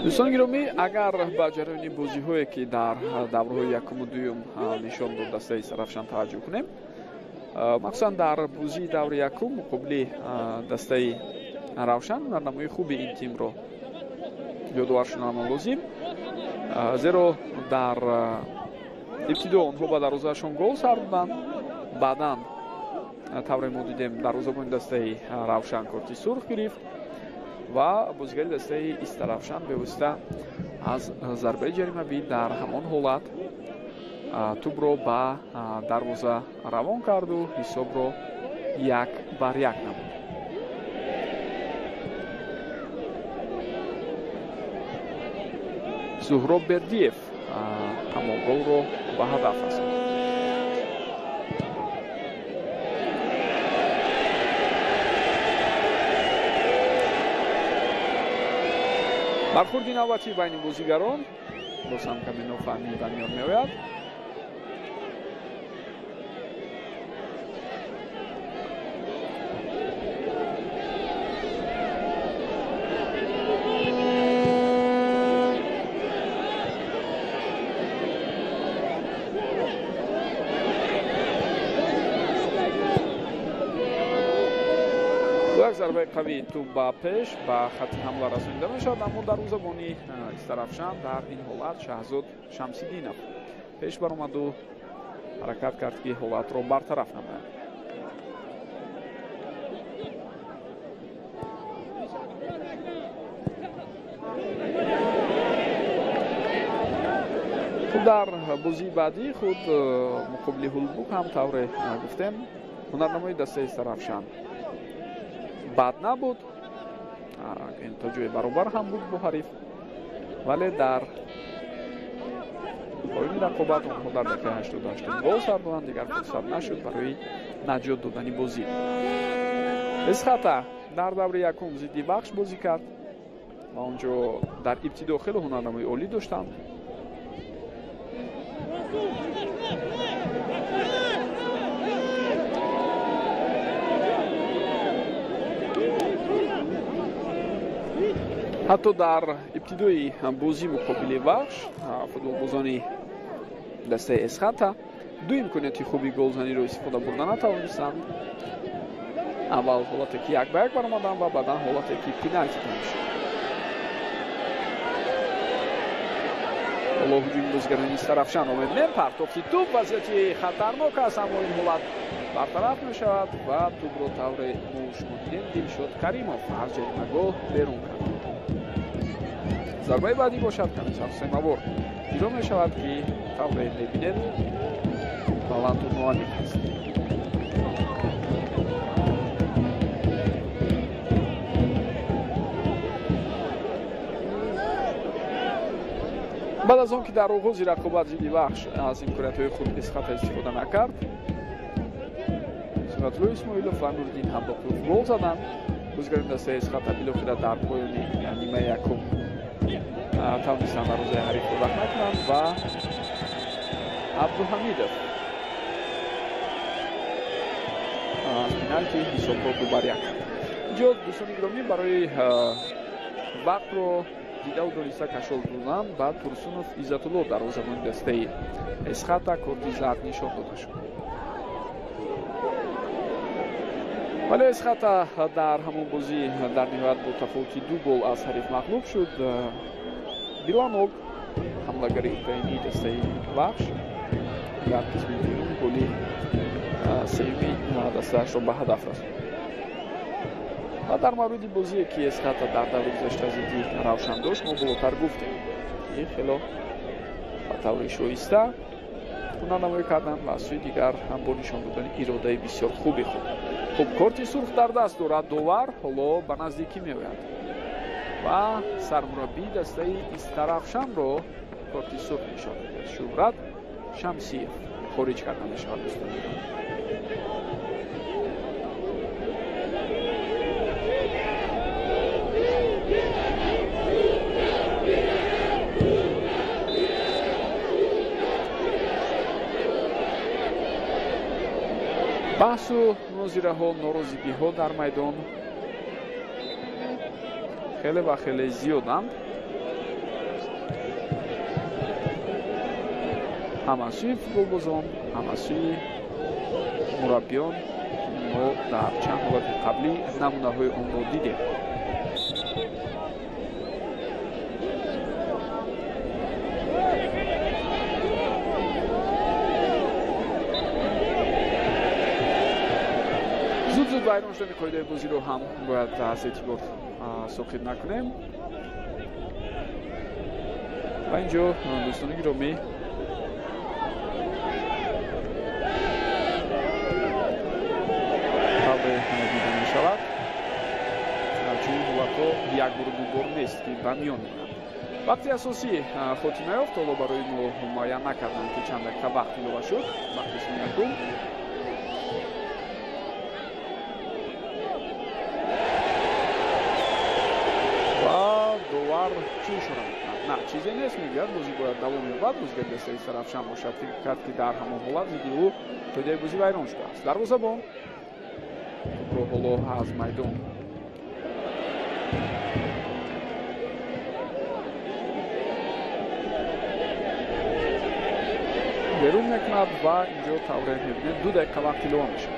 Дӯстони гиромӣ, агар ба ҷараёни бозиҳое ки дар давраҳои якуму дуюм нишон дод дастаи Истаравшан таваҷҷӯҳ кунем, махсусан дар бозии даври якум муқобили дастаи Равшан ҳунарнамои хуби ин тимро ёдовар шудан лозим, зеро дар ибтидо онҳо ба дарвозаашон гол сар доданд, баъдан тавре мо дидем дарвозабони дастаи Равшан корти сурх гирифт ва бозигари дастаи Истаравшан бевосита аз зарбаи ҷаримавӣ дар ҳамон ҳолат тӯбро ба дарвоза равон карду ҳисобро 1-1 намуд. Суҳроб Бердиев ҳамон голро ба ҳадаф расонд. Бархурди навбатӣ байни бозигарон боз ҳам каме нофаҳмӣ ба миён меояд. Зарбаи қавии тӯб ба пеш ба хатти ҳамла расонида мешавад, аммо дарвозабони Истаравшан дар ин ҳолат Шаҳзод Шамсиддинов пеш баромаду ҳаракат кард, ки ҳолатро бартараф намояд. Хуб, дар бозии баъдӣ худ муқобили Ҳулбук ҳам тавре гуфтем ҳунарнамои дастаи Истаравшан бад набуд, то ҷои баробар ҳам буд бо ҳариф, вале дар поёни рақобат онҳо дар дақиқаи 88 гол сар доданд, дигар фурсат нашуд барои наҷот додани бозӣ. Эсхата дар даври якум зидди Вахш бозӣ кард ва онҷо дар ибтидо хеле ҳунарнамои олӣ доштанд. Ҳатто дар ибтидои бозӣ муқобили Вахш футболбозони дастаи Эсхата ду имконияти хуби голзаниро истифода бурда натавонистанд. Аввал ҳолате ки як ба як баромаданд ва баъдан ҳолате ки пенальти тамом шуд. Ҳоло ҳуҷуми бозигарони Истаравшанро мебинем. Партофти тӯб вазъияти хатарнок аст, аммо ин ҳолат бартараф мешавад ва тӯбро тавре мо шумо дидем Дилшод Каримов аз ҷаримагоҳ берун кард. Зарбаи баъдӣ бошад каме сарсемавор иҷро мешавад, ки тавре мебинед баланду ноаниқ аст. Баъд аз он ки дар оғози рақобат зидди Вахш аз имкониятҳои худ Эсхата истифода накард, Сунатулло Исмоилов ва Нуриддин Ҳамдоқулов гол заданд. Бозигарони дастаи Эсхата билохира дар поёни нимаи якум тавонистанд дарвозаи ҳарифро рахна кунанд ва Абдуҳамидов аз пеналти ҳисобро 2-1 кард. Инҷо дӯстони гиромӣ барои вақтро дидаву дониста кашол додан ба Турсунов Иззатулло дарвозабони дастаи Эсхата корти зард нишон дода шуд. Вале Эсхата дар ҳамон бозӣ дар ниҳоят бо тафовути 2 гол аз ҳариф мағлуб шуд. Биланок, ҳамлагари украинии дастаи Вахш, дар қисми дуюм голи сеюми дастаашро ба ҳадаф расонд. Ва дар мавриди бозие ки Эсхата дар даври гузашта зидди Равшан дошт, мо болотар гуфтем, ки хело ба таври шоиста ҳунарнамоӣ карданд ва аз сӯи дигар ҳам бо нишон додани иродаи бисёр хуби худ. Хуб, корти сурх дар даст дорад довар, ҳоло ба наздикӣ меояд ва сармураббии дастаи Истаравшанро корти сурх нишон медиҳад. Шуҳрат Шамсиев хориҷ карда мешавад дӯстони гиромӣ. Баҳсу мунозираҳо, норозигиҳо дар майдон хеле ва хеле зиёданд. Ҳам аз сӯи футболбозон, ҳам аз сӯи мураббиён, ки мо дар чанд ҳолати қаблӣ намунаҳои онро дидем. Зуд-зуд вайрон шудани қоидаи бозиро ҳам бояд аз эътибор соқит накунем. Ва инҷо дӯстони гиромӣ тавре дида мешавад, чунин ҳолатҳо як бору ду бор нест, ки ба миён меоянд. Вақти асосӣ хотима ёфт. Ҳоло барои мо муайян накарданд, ки чанд дақиқа вақт илова шуд ба қисми якум. Довар чӣ ишора мекунад? На, чизе нест, мегӯяд, бозӣ бояд давом ёбад. Бозигари дастаи Истаравшан бошад фикр кард, ки дар ҳамон ҳолат зидди ӯ қоидаи бозӣ вайрон шудааст. Дарвозабон тӯбро ҳоло аз майдон берун мекунад ва инҷо тавре мебинед 2 дақиқа вақт илова мешавад.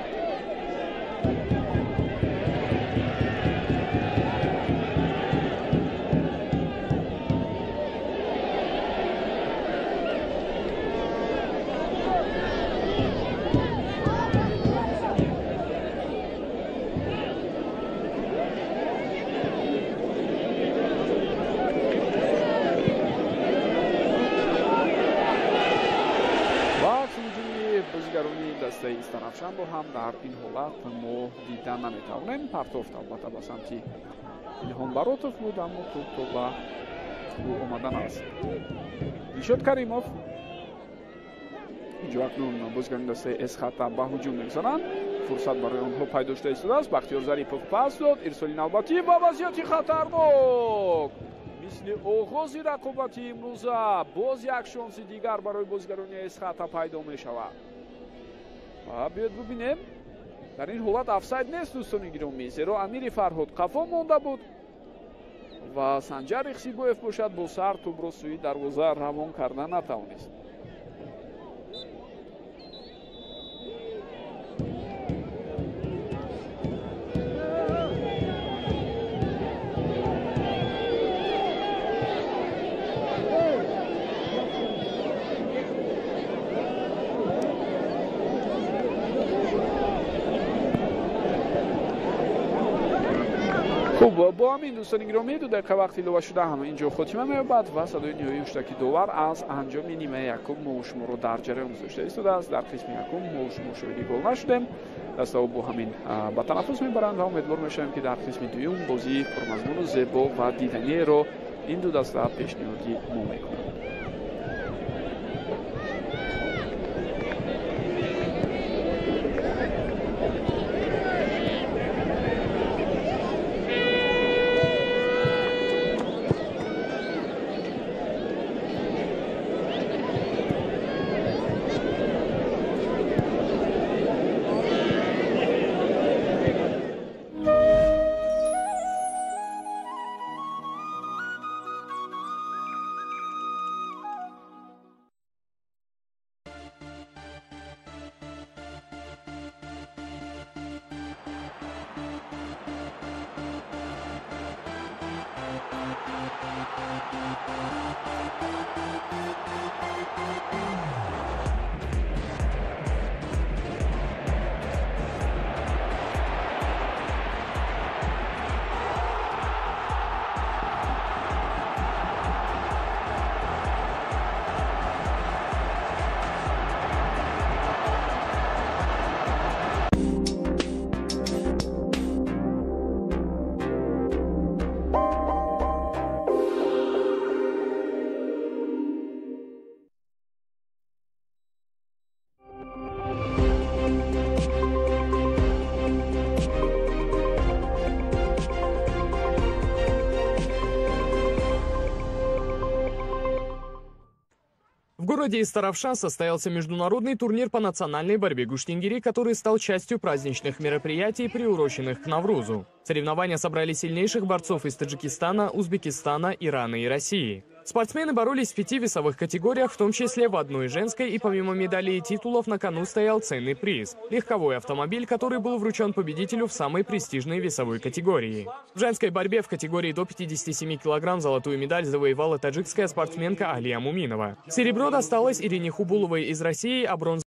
Дастаи Истаравшанро ҳам дар ин ҳолат мо дида наметавонем. Партофт албатта ба самти Илҳом Баротов буд, аммо тӯб то ба ӯ омада нарасид. Дилшод Каримов инҷо акнун бозигарони дастаи Эсхата ба ҳуҷум мегузаранд. Фурсат барои онҳо пайдо шуда истодааст. Бахтиёр Зарипов пас дод, ирсоли навбатӣ ва вазъияти хатарнок. Мисли оғози рақобати имрӯза боз як шонси дигар барои бозигарони Эсхата пайдо мешавад. Ва биёед бубинем, дар ин ҳолат офсайд нест, дӯстони гиромӣ, зеро Амири Фарҳод қафо монда буд ва Санҷар Ихсибоев бошад бо сар тӯбро сӯи дарвоза равон карда натавонист. Хуб, бо ҳамин, дӯстони гиромӣ, 2 дақиқа вақт илова шуда ҳам инҷо хотима меёбад ва садои ниҳоии ҳуштаки довар аз анҷоми нимаи якум мо шуморо дар ҷараён гузошта истодааст. Дар қисми якум мо шумо шоҳиди гол нашудем. Дастаҳо бо ҳамин ба танаффус мебаранд ва умедвор мешавем, ки дар қисми дуюм бозии пурмазмуну зебо ва диданиеро ин ду даста пешниҳоди мо мекунанд. В городе Истаравшан состоялся международный турнир по национальной борьбе гуштингири, который стал частью праздничных мероприятий, приуроченных к Наврузу. Соревнования собрали сильнейших борцов из Таджикистана, Узбекистана, Ирана и России. Спортсмены боролись в 5 весовых категориях, в том числе в одной женской, и помимо медалей и титулов на кону стоял ценный приз – легковой автомобиль, который был вручен победителю в самой престижной весовой категории. В женской борьбе в категории до 57 кг золотую медаль завоевала таджикская спортсменка Алия Муминова. Серебро досталось Ирине Хубуловой из России, а бронзу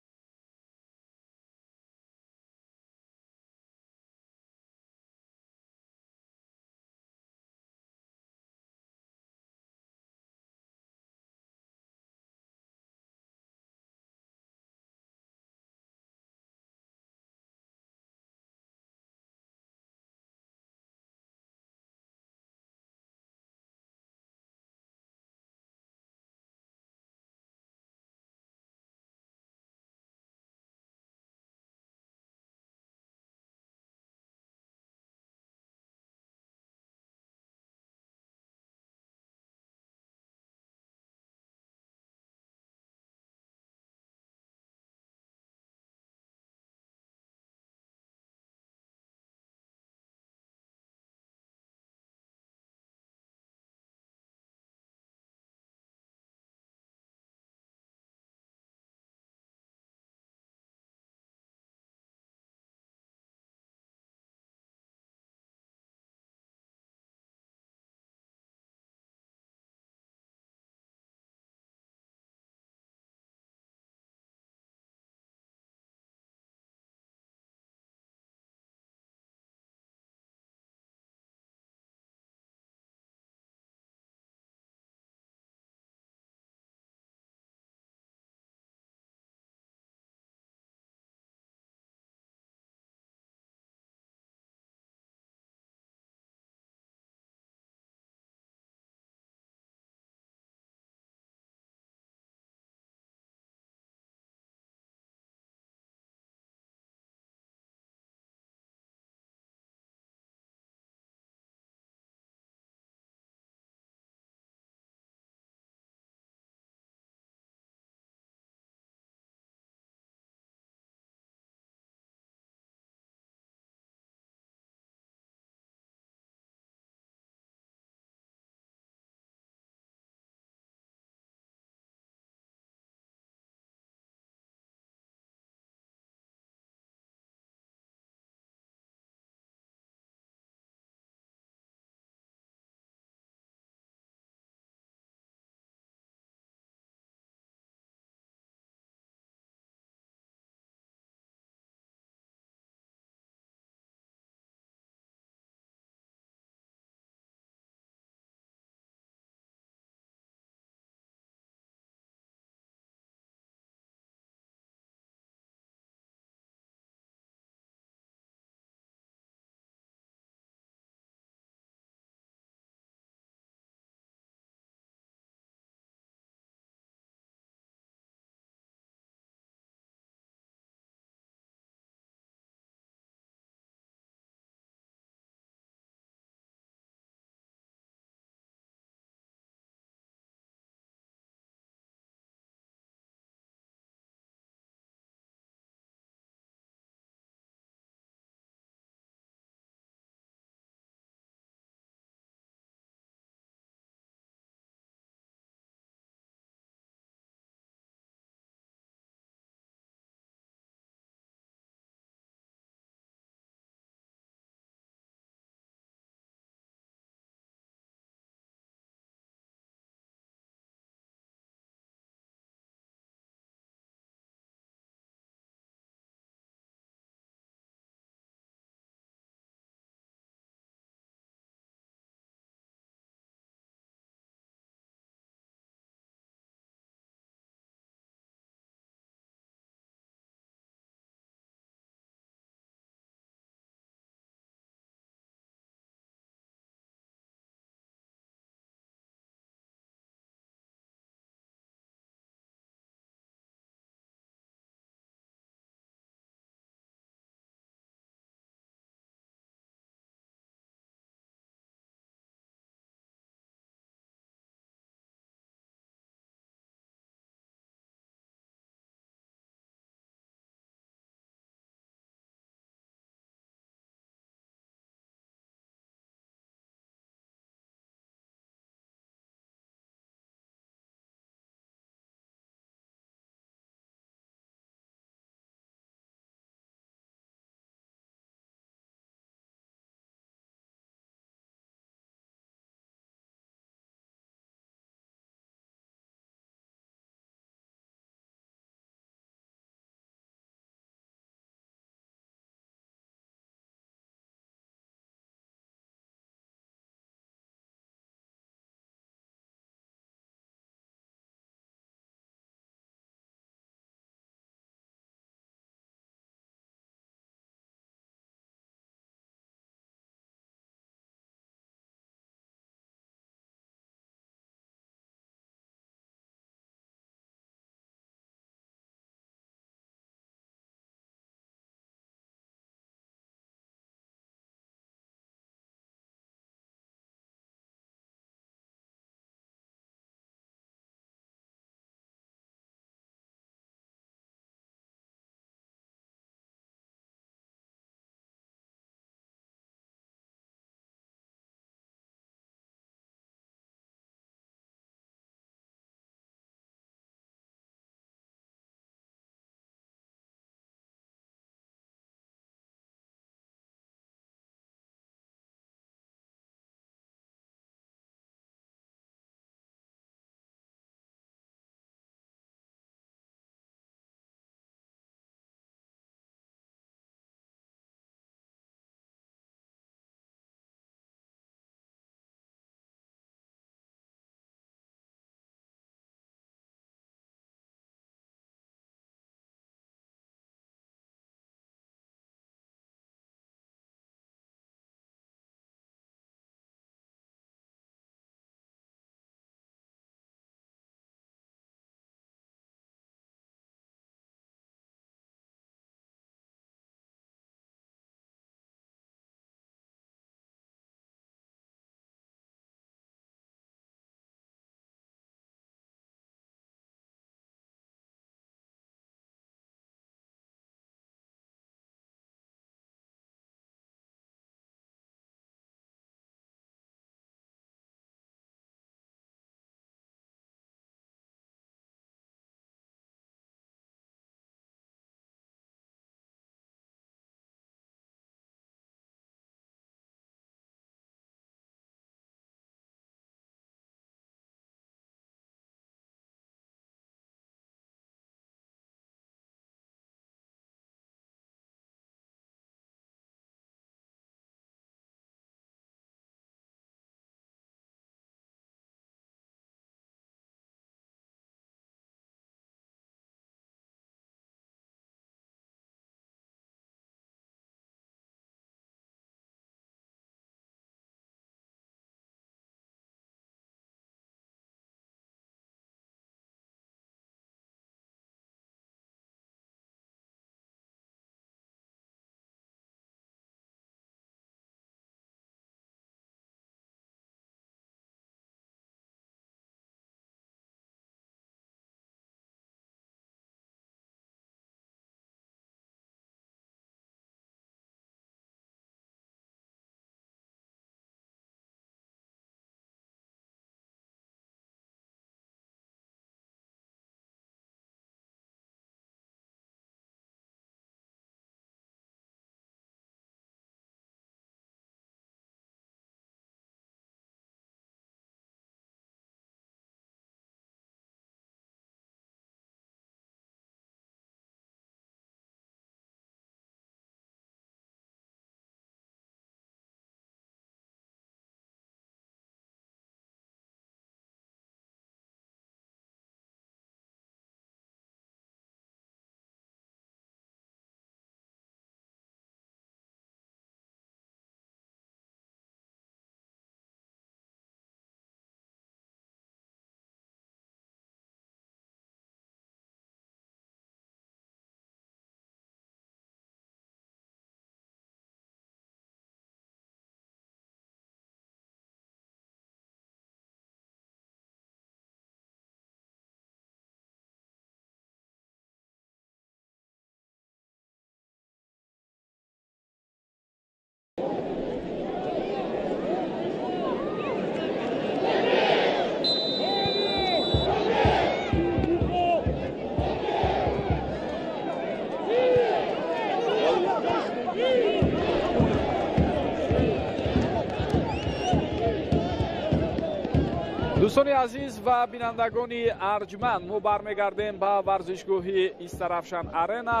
Дӯстони азиз ва бинандагони арҷманд, мо бармегардем ба варзишгоҳи Истаравшан Арена.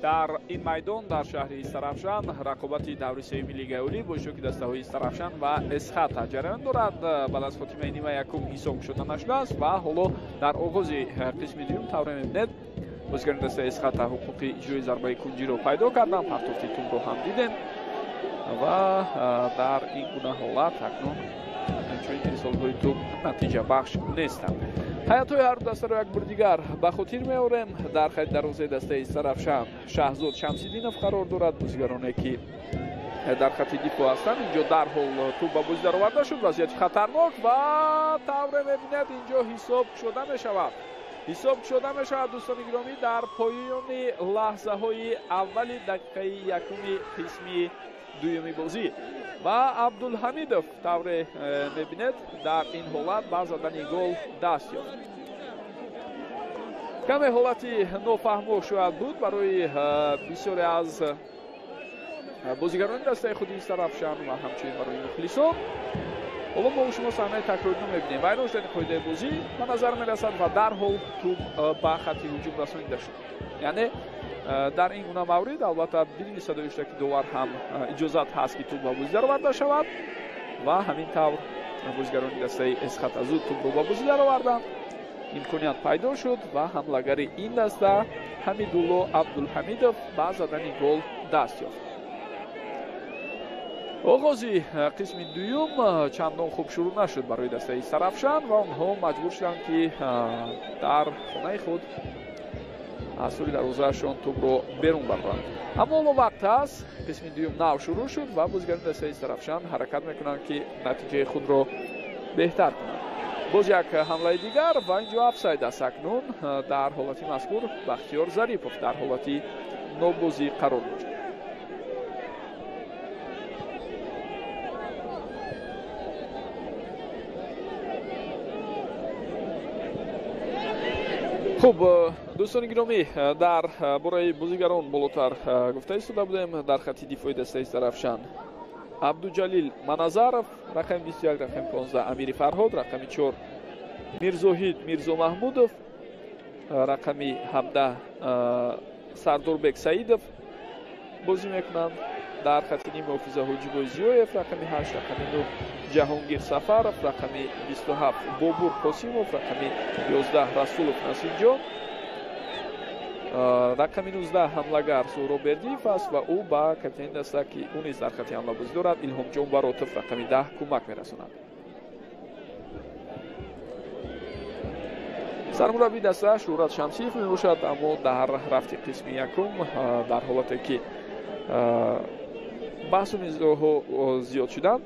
Дар ин майдон дар шаҳри Истаравшан рақобати даври сеюми Лигаи Олӣ бо иштироки дастаҳои Истаравшан ва Эсхата ҷараён дорад. Баъд аз хотимаи нима якум ҳисоб шуда нашудааст ва ҳоло дар оғози қисми дуюм тавре мебинед бозигарони дастаи Эсхата ҳуқуқи иҷрои зарбаи кунҷиро пайдо карданд, партофти тӯбро ҳам дидем ва дар ин гуна ҳолат акнун чунин ирсолҳои тӯб натиҷабахш нестанд. Ҳайатҳои ҳарду дастаро як бор дигар ба хотир меорем. Дар хати дарвозаи дастаи Истаравшан Шаҳзод Шамсиддинов қарор дорад. Бозигароне ки дар хати дифоъ ҳастанд, инҷо дарҳол тӯб ба бозӣ дароварда шуд. Вазъияти хатарнок ва тавре мебинед инҷо ҳисоб шуда мешавад. Ҳисоб шуда мешавад дӯстони гиромӣ дар поёни лаҳзаҳои аввали дақиқаи якуми қисми дуюми бозӣ ва Абдулҳамидов тавре мебинед дар ин ҳолат ба задани гол даст ёфт. Каме ҳолати нофаҳмо шояд буд барои бисёре аз бозигарони дастаи худи Истаравшан ва ҳамчунин барои мухлисон. Ҳоло мо шумо саҳнаи такрориро мебинем. Вайрон шудани қоидаи бозӣ ба назар мерасад ва дарҳол тӯб ба хати ҳуҷум расонида шуд. Яъне дар ин гуна маврид албатта бидуни садои иштироки довар ҳам иҷозат ҳаст ки тӯб ба бозӣ дароварда шавад ва ҳамин тавр бозигарони дастаи Эсхата зуд тӯбро ба бозӣ дароварданд. Имконият пайдо шуд ва ҳамлагари ин даста Ҳамидулло Абдулҳамидов ба задани гол даст ёфт. Оғози қисми дуюм чандон хуб шурӯъ нашуд барои дастаи Истаравшан ва онҳо маҷбур шуданд ки дар хонаи худ аз сури дарвозаашон тӯбро берун баранд. Аммо ҳоло вақт ҳаст, қисми дуюм нав шурӯъ шуд ва бозигарони дастаи Истаравшан ҳаракат мекунанд ки натиҷаи худро беҳтар кунанд. Боз як ҳамлаи дигар ва инҷо офсайд аст. Акнун дар ҳолати мазкур Бахтиёр Зарипов дар ҳолати нобозӣ қарор дошт. Хуб, дӯстони гиромӣ, дар бораи бозигарон болотар гуфта истода будем. Дар хати дифои дастаи Истаравшан Абдуҷалил Маназаров рақами 21, рақами 15 Амири Фарҳод, рақами 4 Мирзоҳид Мирзомаҳмудов, рақами 17 Сардорбек Саидов бозӣ мекунанд. Дар хати ниммуҳофиза Ҳоҷибой Зиёев рақами 8, рақами 9 Ҷаҳонгир Сафаров, рақами 27 Бобур Қосимов, рақами 11 Расулов Насимҷон, рақами 19 ҳамлагар Суҳроб Бердиев аст ва ӯ ба капитани даста ки ӯ низ дар хати ҳамла бозӣ дорад Илҳомҷон Баротов рақами 10 кӯмак мерасонад. Сармураббии даста Шӯҳрат Шамсиев мебошад, аммо дар рафти қисми якум дар ҳолате ки баҳсу низоъҳо зиёд шуданд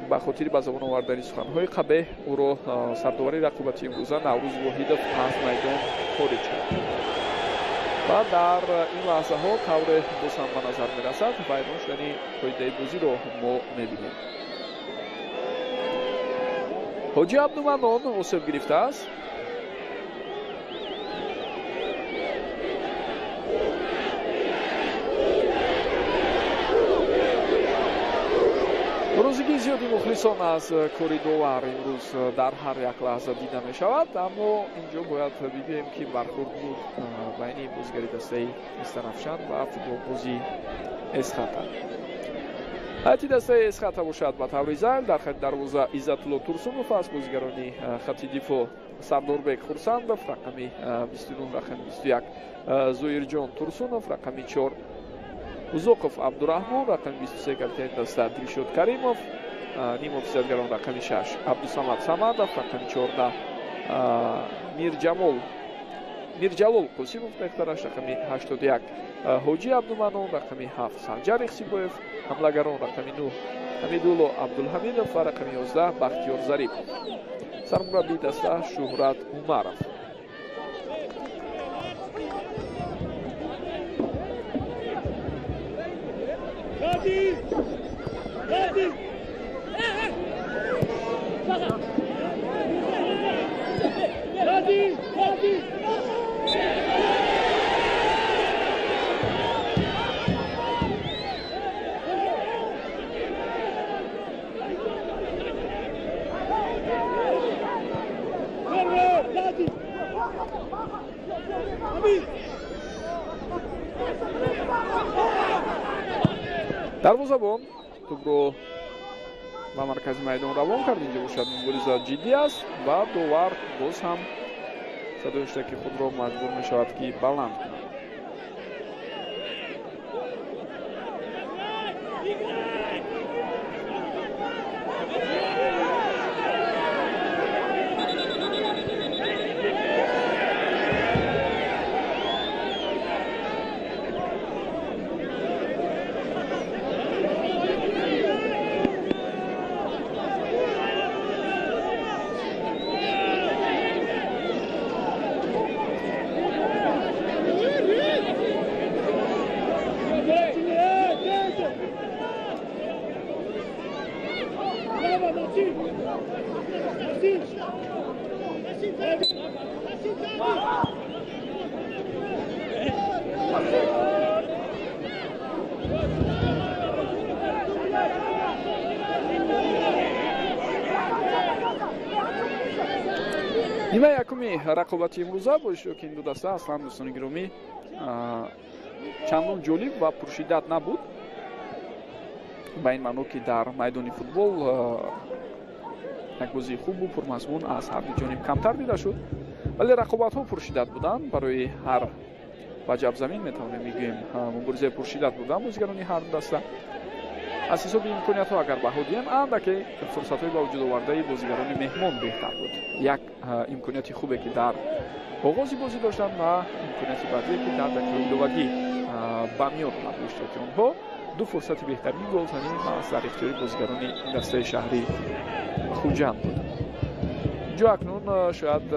ба хотири ба забон овардани суханҳои қабеҳ ӯро сардовари рақобати имрӯза Наврӯз Воҳидов аз майдон хориҷ кард. Ва дар ин лаҳзаҳо тавре боз ҳам ба назар мерасад вайрон шудани қоидаи бозиро мо мебинем. Ҳоҷи Абдуманон осеб гирифтааст. Розигии зиёди мухлисон аз кори довар имрӯз дар ҳар як лаҳза дида мешавад, аммо инҷо бояд бигӯем ки бархурд буд байни бозигари дастаи Истаравшан ва футболбози Эсхата. Ҳайати дастаи Эсхата бошад ба таври зайл дар хати дарвоза Иззатулло Турсунов аст, бозигарони хати дифоъ Сардорбек Хурсандов рақами 29, рақами 21 Зоирҷон Турсунов, рақами 4 Узоқов Абдураҳмон, рақами 23 капитани даста Дилшод Каримов, ниммуҳофизатгарон рақами 6 Абдусамад Самадов, рақами 14 Мирҷалол Қосимов беҳтараш, рақами 81 Ҳоҷи Абдуманон, рақами 7 Санҷар Ихсибоев, ҳамлагарон рақами 9 Ҳамидулло Абдулҳамидов ва рақами 11 Бахтиёр Зарипов. Сармураббии даста Шӯҳрат Умаров. Дарвозабон тӯбро ба маркази майдон равон кард. Инҷо бошад мубориза ҷиддӣ аст ва довар боз ҳам садои ҳуштаки худро маҷбур мешавад, ки баланд кунад. Нимаи якуми рақобати имрӯза бо иштироки ин ду даста аслан, дӯстони гиромӣ, чандон ҷолиб ва пуршиддат набуд, ба ин маъно ки дар майдони футбол як бозии хубу пурмазмун аз ҳар ду ҷониб камтар дида шуд, вале рақобатҳо пуршиддат буданд. Барои ҳар ваҷабзамин метавонем бигӯем, муборизаи пуршиддат буданд бозигарони ҳар ду даста. Аз ҳисоби имкониятҳо агар баҳо диҳем, андаке фурсатҳои ба вуҷуд овардаи бозигарони меҳмон беҳтар буд. Як имконияти хубе ки дар оғози бозӣ доштанд ва имконияти баъдие ки дар дақиқаи иловагӣ ба миён омад бо иштироки онҳо, ду фурсати беҳтарини голзанӣ маҳз дар ихтиёри бозигарони дастаи шаҳри Хуҷанд буд. Инҷо акнун шояд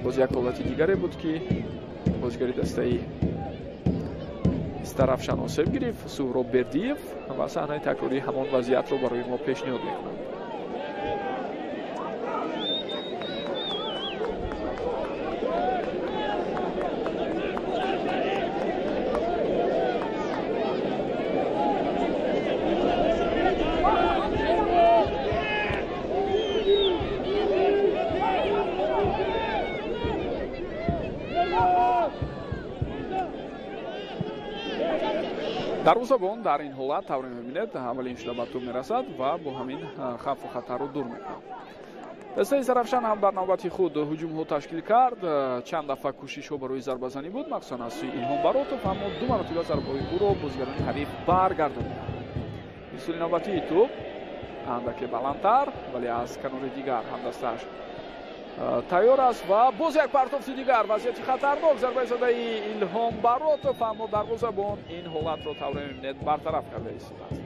боз як ҳолати дигаре буд, ки бозигари дастаи Истаравшан осеб гирифт, Суҳроб Бердиев, ва саҳнаи такрории ҳамон вазъиятро барои мо пешниҳод мекунанд. Дарвозабон дар ин ҳолат, тавре мебинед, аввалин шуда ба тӯб мерасад ва бо ҳамин хавфу хатарро дур мекунад. Дастаи Зарафшан ҳам дар навбати худ ҳуҷумҳо ташкил кард. Чанд дафъа кӯшишҳо барои зарбазанӣ буд, махсусан аз сӯи Илҳом Баротов, аммо ду маротиба зарбаҳои ӯро бозигарони ҳариф баргардониданд. Ирсоли навбатии тӯб андаке баландтар, вале аз канори дигар ҳамдастааш тайёр аст ва боз як партофти дигар, вазъияти хатарнок, зарбаи задаи Илҳом Баротов, аммо дарвозабон ин ҳолатро, тавре мебинед, бартараф карда истодааст.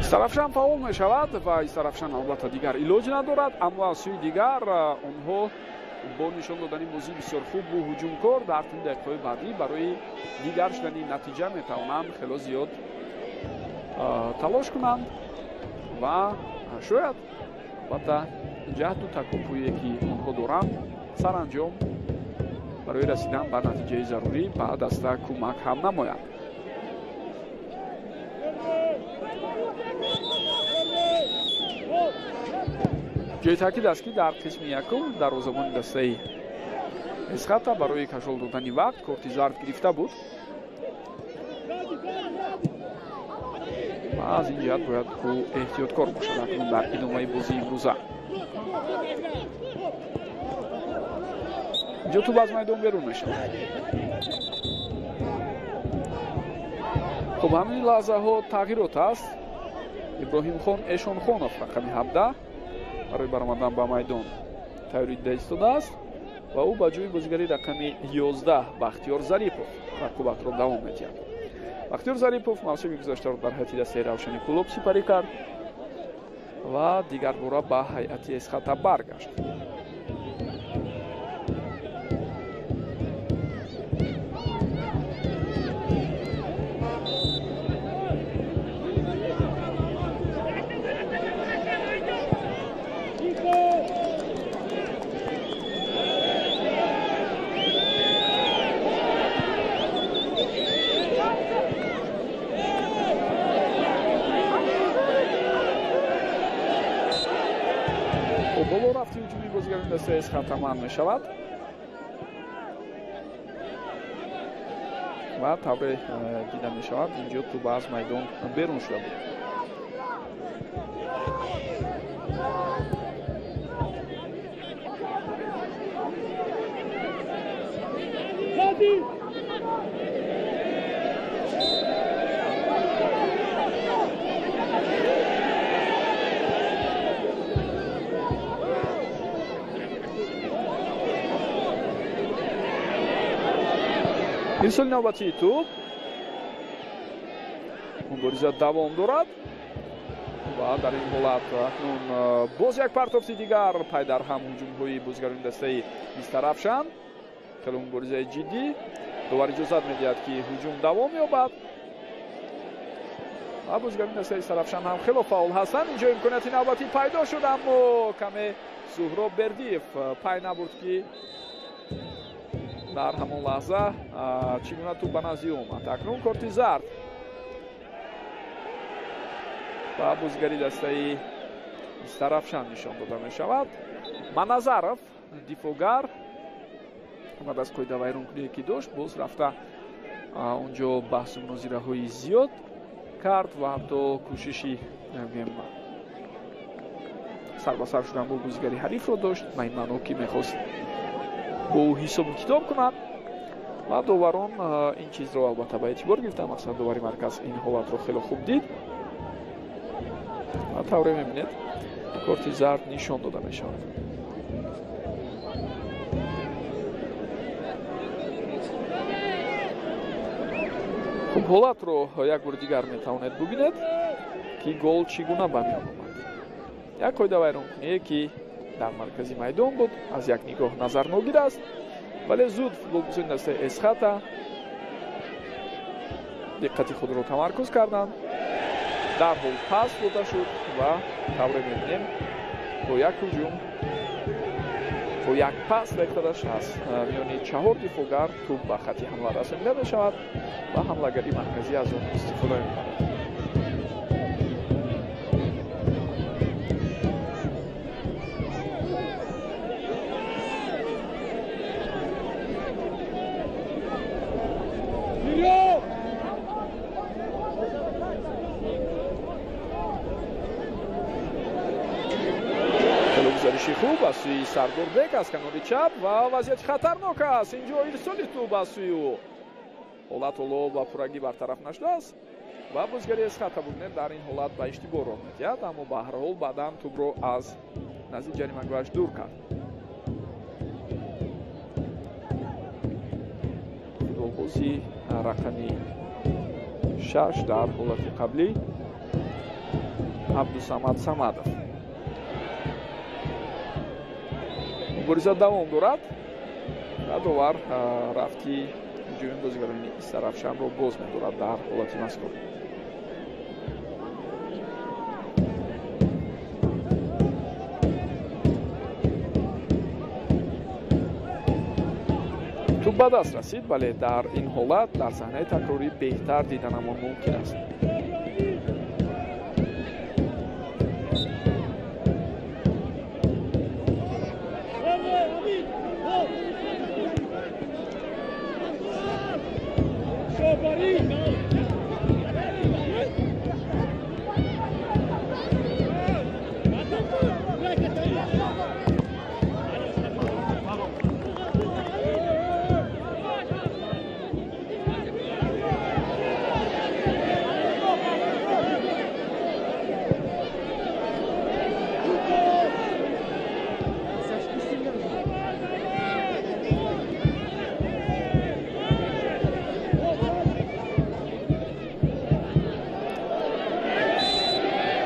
Истаравшан фаъол мешавад ва Истаравшан албатта дигар илоҷ надорад, аммо аз сӯи дигар онҳо бо нишон додани бозии бисёр хубу ҳуҷумкор дар тӯли дақиқаҳои баъдӣ барои дигар шудани натиҷа метавонанд хело зиёд талош кунанд ва шояд албатта ҷаҳду такопӯе ки онҳо доранд саранҷом барои расидан ба натиҷаи зарурӣ ба даста кӯмак ҳам намояд. Ҷои таъкид аст, ки дар қисми якум дарвозабони дастаи Эсхата барои кашол додани вақт корти зард гирифта буд ва аз ин ҷиҳат бояд ӯ эҳтиёткор бошад акнун дар идомаи бозии имрӯза. Инҷо тӯб аз майдон берун мешавад. Хуб, ҳамин лаҳзаҳо тағйирот аст. Иброҳимхон Эшонхонов рақами 17 барои баромадан ба майдон тайёрӣ дида истодааст ва ӯ ба ҷои бозигари рақами 11 Бахтиёр Зарипов рақобатро давом медиҳад. Бахтиёр Зарипов мавсими гузаштаро дар ҳайати дастаи Равшани Кӯлоб сипарӣ кард ва дигарбора ба ҳайати Эсхата баргашт. Боло рафти ҳуҷуми бозигарони дастаи Эсхата манъ мешавад ва тавре дида мешавад, инҷо тӯб аз майдон берун шуда буд. Ирсоли навбатии тӯб, мубориза давом дорад ва дар ин ҳолат акнун боз як партофти дигар, пайдарҳам ҳуҷумҳои бозигарони дастаи Истаравшан. Хеле муборизаи ҷиддӣ. Довар иҷозат медиҳад, ки ҳуҷум давом ёбад ва бозигарони дастаи Истаравшан ҳам хело фаъол ҳастанд. Инҷо имконияти навбатӣ пайдо шуд, аммо каме Суҳроб Бердиев пай набурд, ки дар ҳамон лаҳза чӣ гуна тӯб ба назди ӯ омад. Акнун корти зард ба бозигари дастаи Истаравшан нишон дода мешавад. Маназаров, дифогар, баъд аз қоидавайронкуние ки дошт, боз рафта онҷо баҳсу мунозираҳои зиёд кард ва ҳатто кӯшиши сар ба сар шудан бо бозигари ҳарифро дошт, ба ин маъно ки мехост бо ӯ ҳисобу китоб кунад ва доварон ин чизро албатта ба эътибор гирифтанд. Масалан, довари марказ ин ҳолатро хеле хуб дид ва тавре мебинед, корти зард нишон дода мешавад. Хуб, ҳолатро як бори дигар метавонед бубинед, ки гол чӣ гуна ба миён омад. Як қоидавайронкуние, ки дар маркази майдон буд, аз як нигоҳ назарногир аст, вале зуд футболбозони дастаи Эсхата диққати худро тамаркуз карданд. Дарҳол пас дода шуд ва тавре мебинем, бо як ҳуҷум, бо як пас рехтадаш аз миёни чаҳор дифогар тӯб ба хати ҳамла расонида мешавад ва ҳамлагари марказӣ аз он истифода мебарад. Гузариши хуб аз сӯи Сардорбек аз канори чап ва вазъияти хатарнок аст. Инҷо ирсоли тӯб аз сӯи ӯ. Ҳолат ҳоло ба пуррагӣ бартараф нашудааст ва бозигари Эсхата бубинед, дар ин ҳолат ба иштибоҳ роҳ медиҳад, аммо ба ҳар ҳол баъдан тӯбро аз назди ҷаримагоҳаш дур кард. Футболбози рақами 6 дар ҳолати қаблӣ Абдусамад Самадов. Мубориза давом дорад ва довар рафти ҳуҷуми бозигарони Истаравшанро боз медорад дар ҳолати мазкур. Тӯб ба даст расид, вале дар ин ҳолат дар саҳнаи такрорӣ беҳтар диданамон мумкин аст.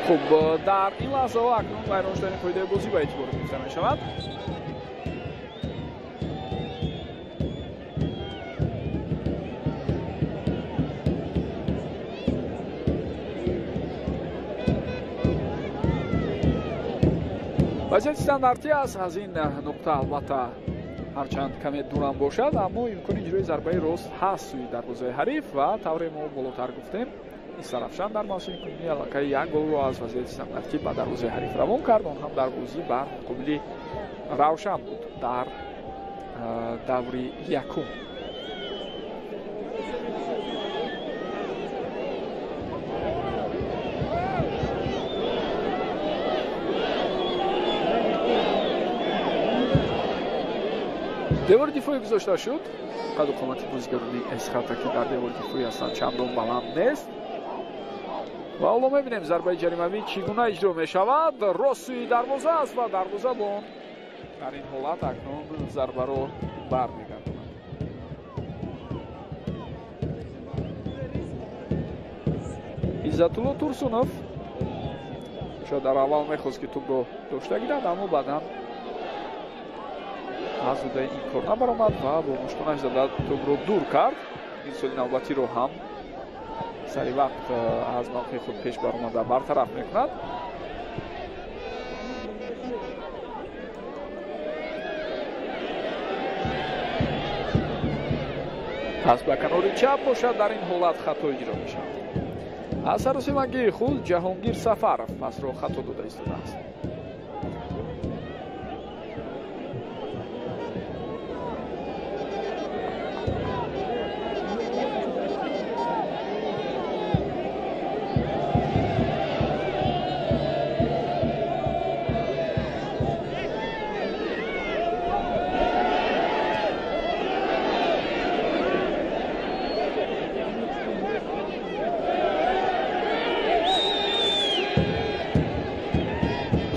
Хуб, дар ин лаҳзаҳо акнун вайрон шудани қоидаи бозӣ ба эътибор гирифта мешавад. Вазъияти стандартӣ аст. Аз ин нуқта албатта ҳарчанд каме дурам бошад, аммо имкони иҷрои зарбаи рост ҳаст сӯи дарвозаи ҳариф ва тавре мо болотар гуфтем, Истарафшан дар мавсими кунунӣ аллакай як голро аз вазъияти стандартӣ ба дарвозаи ҳариф равон кард. Он ҳам дар бозӣ бар муқобили Равшан буд дар даври якум. Девори дифоӣ гузошта шуд. Қаду қомати бозигарони Эсхата, ки дар девори дифоӣ ҳастанд, чандон баланд нест. Ва ҳоло мебинем зарбаи ҷаримавӣ чӣ гуна иҷро мешавад. Рост сӯи дарвоза аст ва дарвозабон дар ин ҳолат акнун зарбаро бармегардонад. Иззатулло Турсунов шояд дар аввал мехост, ки тӯбро дошта гирад, аммо баъдан аз уҳдаи ин кор набаромад ва бо муштонаш зада тӯбро дур кард. Ирсоли навбатиро ҳам сари вақт аз мавқеи худ пеш баромада бартараф мекунад. Пас ба канори чап бошад, дар ин ҳолат хато иҷро мешавад. Аз саросимагии худ Ҷаҳонгир Сафаров пасро хато дода истодааст.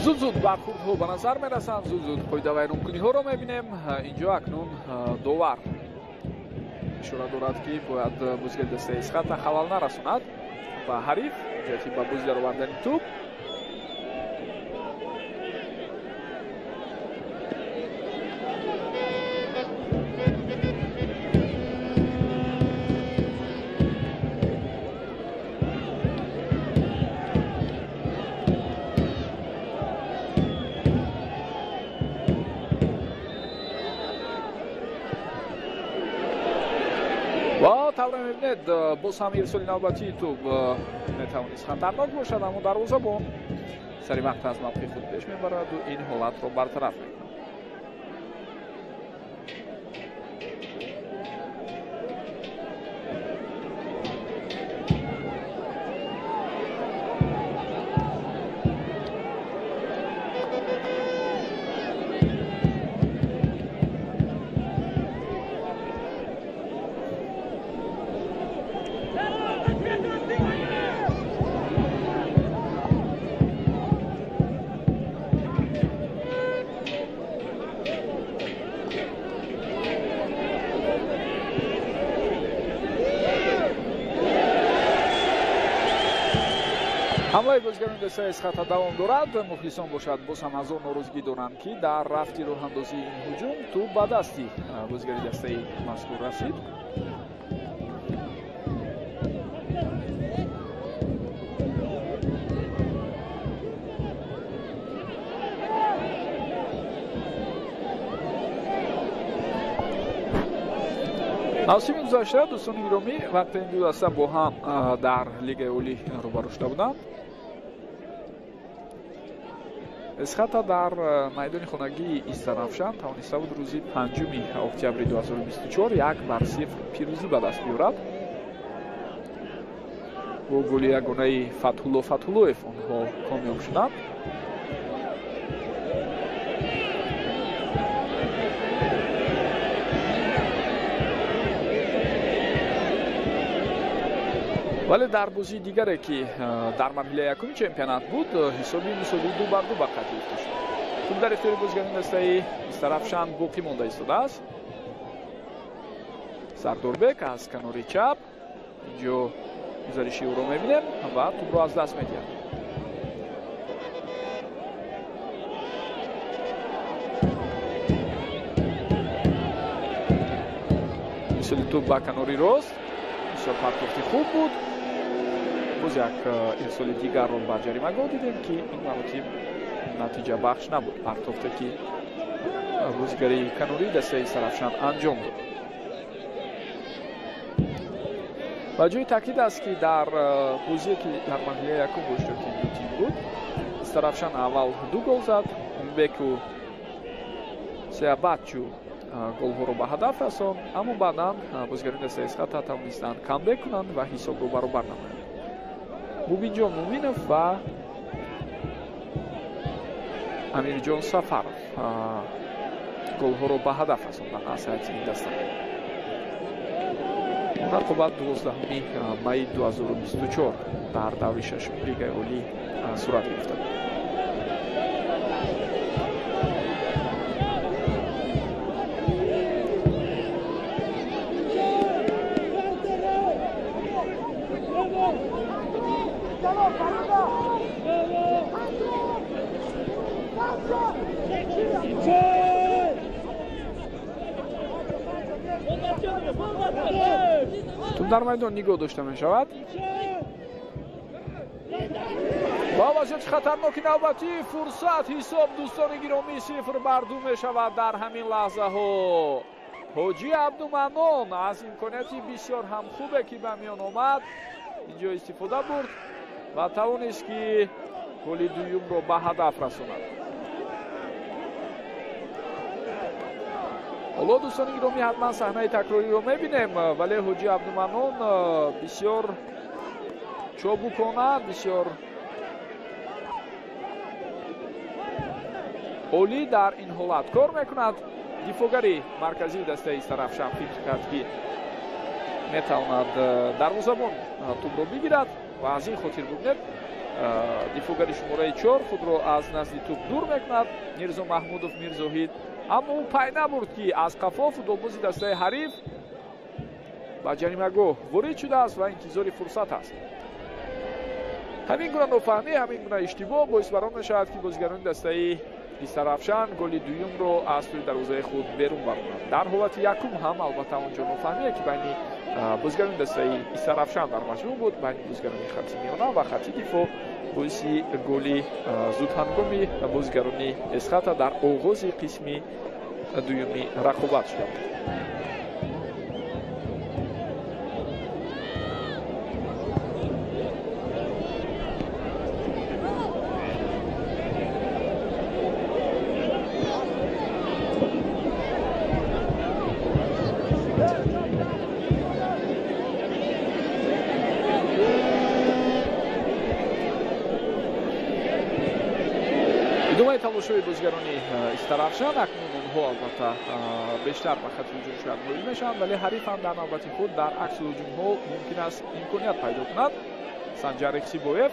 Зуд-зуд бархурдҳо ба назар мерасанд, зуд-зуд қоидавайронкуниҳоро мебинем. Инҷо акнун довар ишора дорад, ки бояд бозигари дастаи Эсхата халал нарасонад ба ҳариф ҷиҳати ба бозӣ даровардани тӯб. Ва тавре мебинед, боз ҳам ирсоли навбатии тӯб метавонист хатарнок бошад, аммо дарвозабон сари вақт аз мавқеи худ пеш мебараду ин ҳолатро бартараф мекунад. Ҳамлаи бозигарони дастаи Эсхата давом дорад. Мухлисон бошад боз ҳам аз он норозигӣ доранд, ки дар рафти роҳандозии ин ҳуҷум тӯб ба дасти бозигари дастаи мазкур расид. Мавсими гузашта, дӯстони гиромӣ, вақте ин ду даста бо ҳам дар Лигаи Олӣ рӯбарӯ шуда буданд, Эсхата дар майдони хонагии Истарафшан тавониста буд рӯзи 5 октябри 2024 1-0 пирӯзӣ ба даст биёрад. Бо голи ягонаи Фатҳулло Фатҳуллоев онҳо комёб шуданд. Вале дар бозии дигаре, ки дар марҳилаи якуми чемпионат буд, ҳисоби мусовии 2-2 ба қайд гирифта шуд. Тӯб дар ихтиёри бозигарони дастаи Истарафшан боқӣ монда истодааст. Сардорбек аз канори чап, инҷо гузариши ӯро мебинем ва тӯбро аз даст медиҳад. Ирсоли тӯб ба канори рост, бисёр партофти хуб буд. Боз як ирсоли дигарро ба ҷаримагоҳ дидем, ки ин маротиб натиҷабахш набуд. Партофте ки бозигари канории дастаи Истаравшан анҷом дод. Ба ҷои таъкид аст, ки дар бозие ки дар марҳилаи якум бо иштироки ду тим буд, Истаравшан аввал 2 гол зад, Умбеку Сеабатчу голҳоро ба ҳадаф расонд, аммо баъдан бозигарони дастаи Эсхата тавонистанд камбек кунанд ва ҳисобро баробар намоянд. Мубинҷон Муминов ва Амирҷон Сафаров голҳоро ба ҳадаф расонданд аз ҳайати ин даста. Рақобат 12 майи 2024 дар даври шашуми Лигаи Олӣ сурат гирифта буд. Тӯб дар майдон нигоҳ дошта мешавад ва вазъияти хатарноки навбатӣ, фурсат, ҳисоб дӯстони гиромӣ 0-2 мешавад дар ҳамин лаҳзаҳо. Ҳоҷӣ Абдуманнон аз имконияти бисёр ҳам хубе ки ба миён омад инҷо истифода бурд ва тавонист ки голи дуюмро ба ҳадаф расонад. Ҳоло дӯстони гиромӣ ҳатман саҳнаи такрориро мебинем, вале Ҳоҷӣ Абдуманнон бисёр чобукона, бисёр олӣ дар ин ҳолат кор мекунад. Дифоъгари марказии дастаи Истаравшан фикр кард, ки метавонад дарвозабон тӯбро бигирад ва аз ин хотир бубинед, дифоъгари шумораи 4 худро аз назди тӯб дур мекунад, Мирзо Маҳмудов Мирзоҳид, аммо ӯ пай набурд, ки аз қафо футболбози дастаи ҳариф ба ҷаримагоҳ ворид шудааст ва интизори фурсат аст. Ҳамин гуна нофаҳмӣ, ҳамин гуна иштибоҳ боис бар он мешавад, ки бозигарони дастаи Истаравшан голи дуюмро аз тӯи дарвозаи худ берун баронанд. Дар ҳолати якум ҳам албатта онҷо нофаҳмие, ки байни бозигарони дастаи Истаравшан дар маҷмӯъ буд, байни бозигарони хати миёна ва хати дифоъ боиси голи зудҳангоми бозигарони Эсхата дар оғози қисми дуюми рақобат шуда буд. Идомаи тамошои бозигарони Истаравшан, акнун онҳо албатта бештар ба хати ҳуҷум шояд моил мешаванд, вале ҳариф ҳам дар навбати худ дар акси ҳуҷумҳо мумкин аст имконият пайдо кунад. Санҷар Ихсибоев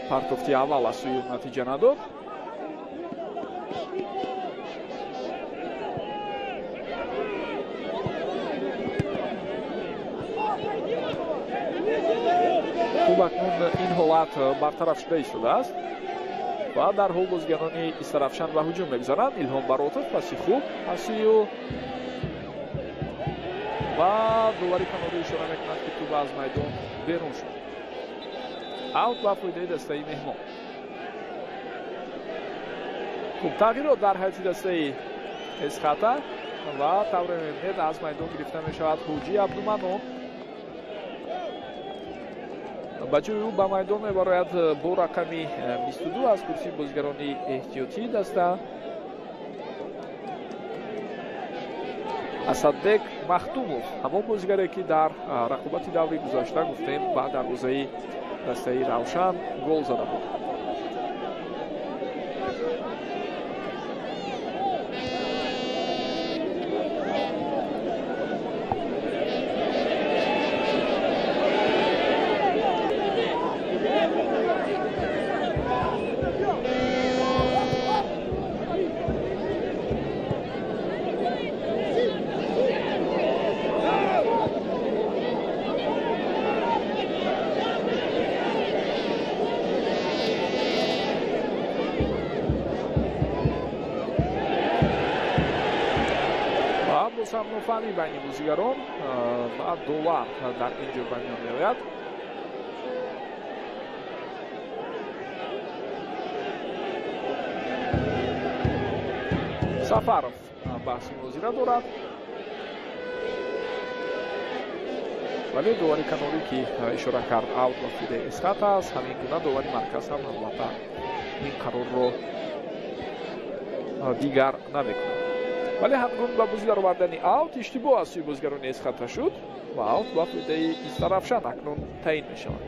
партофти аввал аз сӯи натиҷа надод. Хуб, акнун ин ҳолат бартараф шуда истодааст ва дар ҳол бозигарони Истаравшан ба ҳуҷум мегузаранд. Илҳом Баротов паси хуб аз сӯи ӯ ва довари канорӣ ишора мекунад, ки тӯб аз майдон берун шуд. Аут ба фоидаи дастаи меҳмон. Хуб, тағйирот дар ҳайати дастаи Эсхата ва тавре мебинед аз майдон гирифта мешавад Ҳоҷӣ Абдуманнон. Ба ҷои ӯ ба майдон мебарояд бо рақами 22 аз курсии бозигарони эҳтиётии даста Асадбек Махтумов, ҳамон бозигаре ки дар рақобати даври гузашта гуфтем ба дарвозаи дастаи Равшан гол зада буд. кам нофаҳмӣ байни бозигарон ва довар дар ин ҷо ба миён меояд. Сафаров баҳси мунозира дорад, вале довари канорӣ, ки ишора кард аут ба фоидаи Эсхата аст, ҳамин гуна довари марказ ҳам албатта ин қарорро дигар намекунад. Вале ҳангоми ба бозӣ даровардани аут иштибоҳ аз сӯи бозигарони Эсхата шуд ва аут ба фоидаи Истаравшан акнун таъин мешавад.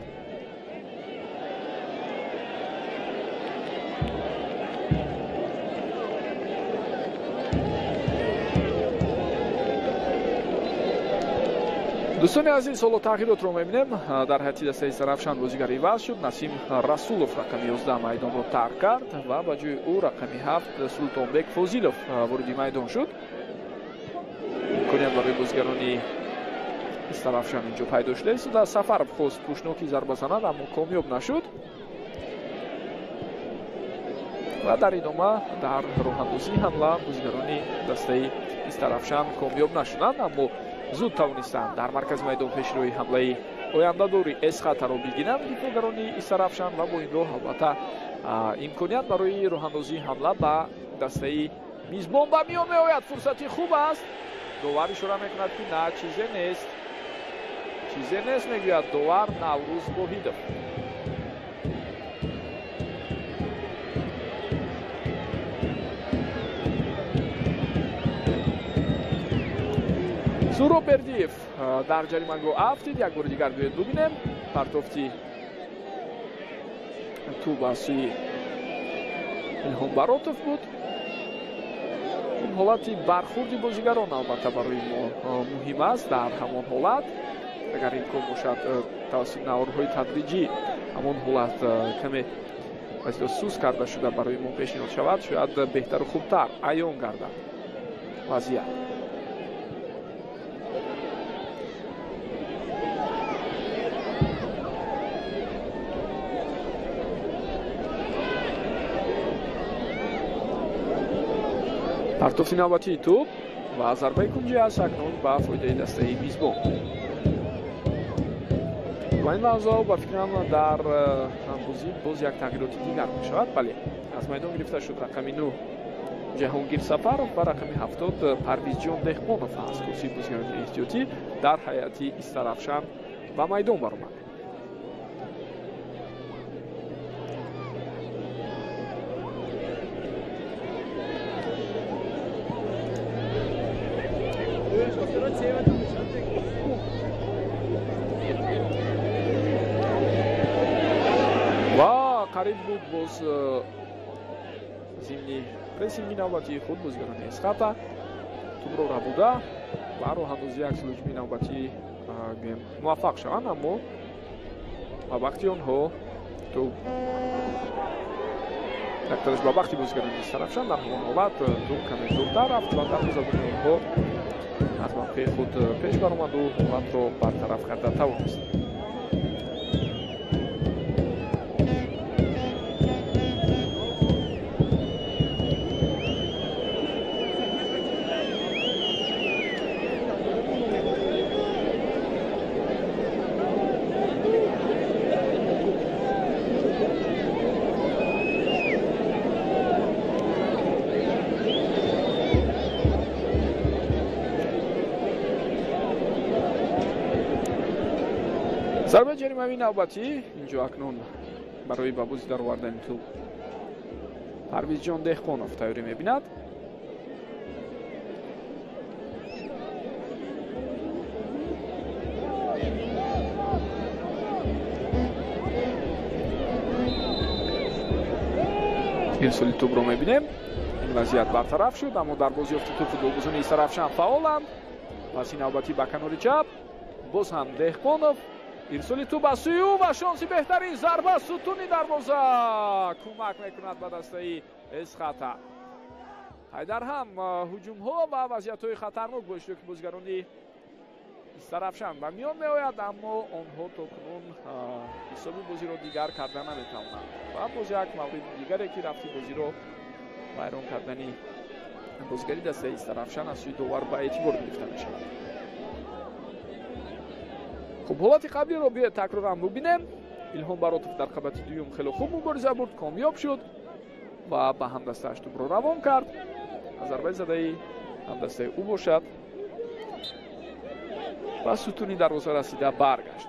Дӯстони азиз, ҳоло тағйиротро мебинем. Дар ҳайати дастаи Истаравшан бозигари иваз шуд. Насим Расулов рақами 11 майдонро тарк кард ва ба ҷои ӯ рақами 7 Султонбек Фозилов вориди майдон шуд. Имконият барои бозигарони Истаравшан инҷо пайдо шуда истода. Сафаров хост пушноки зарба занад, аммо комёб нашуд. Ва дар идома дар роҳандозии ҳамла бозигарони дастаи Истаравшан комёб нашуданд, аммо зуд тавонистанд дар маркази майдон пешрои ҳамлаи ояндадори Эсхатаро бигиранд дифоъгарони Истаравшан ва бо ин роҳ албатта имконият барои роҳандозии ҳамла ба дастаи мизбон ба миён меояд. Фурсати хуб аст. Довар ишора мекунад, ки на, чизе нест, чизе нест, мегӯяд довар Наврӯз Воҳидов. Суҳроб Бердиев дар ҷаримагоҳ афтид. Як бори дигар биёед бубинем. Партофти тӯб аз сӯи Илҳом Баротов буд. Ҳолати бархурди бозигарон албатта барои мо муҳим аст. Дар ҳамон ҳолат агар имкон бошад, тавассути наворҳои тадриҷӣ ҳамон ҳолат каме сус карда шуда барои мо пешниҳод шавад, шояд беҳтару хубтар аён гардад вазъият. Партофти навбатии тӯб ва зарбаи кунҷӣ аст акнун ба фоидаи дастаи мизбон. Ва ин лаҳза ба фикрам дар бозӣ боз як тағйироти дигар мешавад. Бале, аз майдон гирифта шуд рақами 9 Ҷаҳонгир Сафаров ва рақами 70 Парвизҷон Деҳқонов аз курсии бозигарони эҳтиётӣ дар ҳайати Истаравшан ба майдон баромад. Ва қариб буд боз зимни прессинги навбатии худ бозигарони Эсхата тӯбро рабуда ва роҳандозии аксулҳуҷуми навбатӣ муваффақ шаванд, аммо ба бахти онҳо тӯб яктараш ба бахти бозигарони Истаравшан дар ҳамон ҳолат тӯб каме дуртар рафт ва дарвозабони онҳо аз мавқеи худ пеш баромаду ҳолатро бартараф карда тавонист. Зарбаи ҷаримавии навбатӣ инҷо акнун барои ба бозӣ даровардани тӯб Парвизҷон Деҳқонов тайёрӣ мебинад. Ирсоли тӯбро мебинем. Ин вазъият бартараф шуд, аммо дар бозиёфти тӯб футболбозони Истаравшан фаъоланд. Паси навбатӣ ба канори чап боз ҳам Деҳқонов. Ирсоли тӯб аз сӯи ӯ ва шонси беҳтарин зарба сутуни дарвоза кӯмак мекунад ба дастаи Эсхата. Ҳайдар ҳам ҳуҷумҳо ва вазъиятҳои хатарнок бо иштироки бозигарони Истаравшан ба миён меояд, аммо онҳо то кунун ҳисоби бозиро дигар карда наметавонанд. Ва боз як мавриди дигаре, ки рафти бозиро вайрон кардани Бозигари дастаи Истаравшан аз сӯи довар ба эътибор гирифта мешавад. Хуб, ҳолати қаблиро биёед такроран бубинем. Илҳом Баротов дар қабати дуюм хеле хуб мубориза бурд, комёб шуд ва ба ҳамдастааш тӯбро равон кард. Аз зарбаи задаи ҳамдастаи ӯ бошад ба сутуни дарвоза расида баргашт.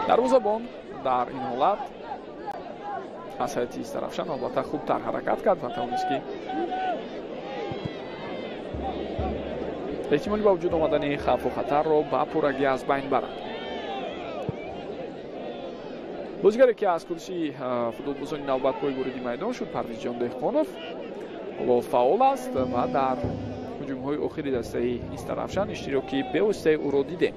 Дарвозабон дар ин ҳолат аз ҳайати Истаравшан албатта хубтар ҳаракат кард ва тавонист, ки эҳтимоли ба вуҷуд омадани хавфу хатарро ба пуррагӣ аз байн барад. Бозигаре, ки аз курсии футболбозони навбатпой вориди майдон шуд, Парвизҷон Деҳқонов, ҳоло фаъол аст ва дар ҳуҷумҳои охири дастаи Истаравшан иштироки бевоситаи ӯро дидем.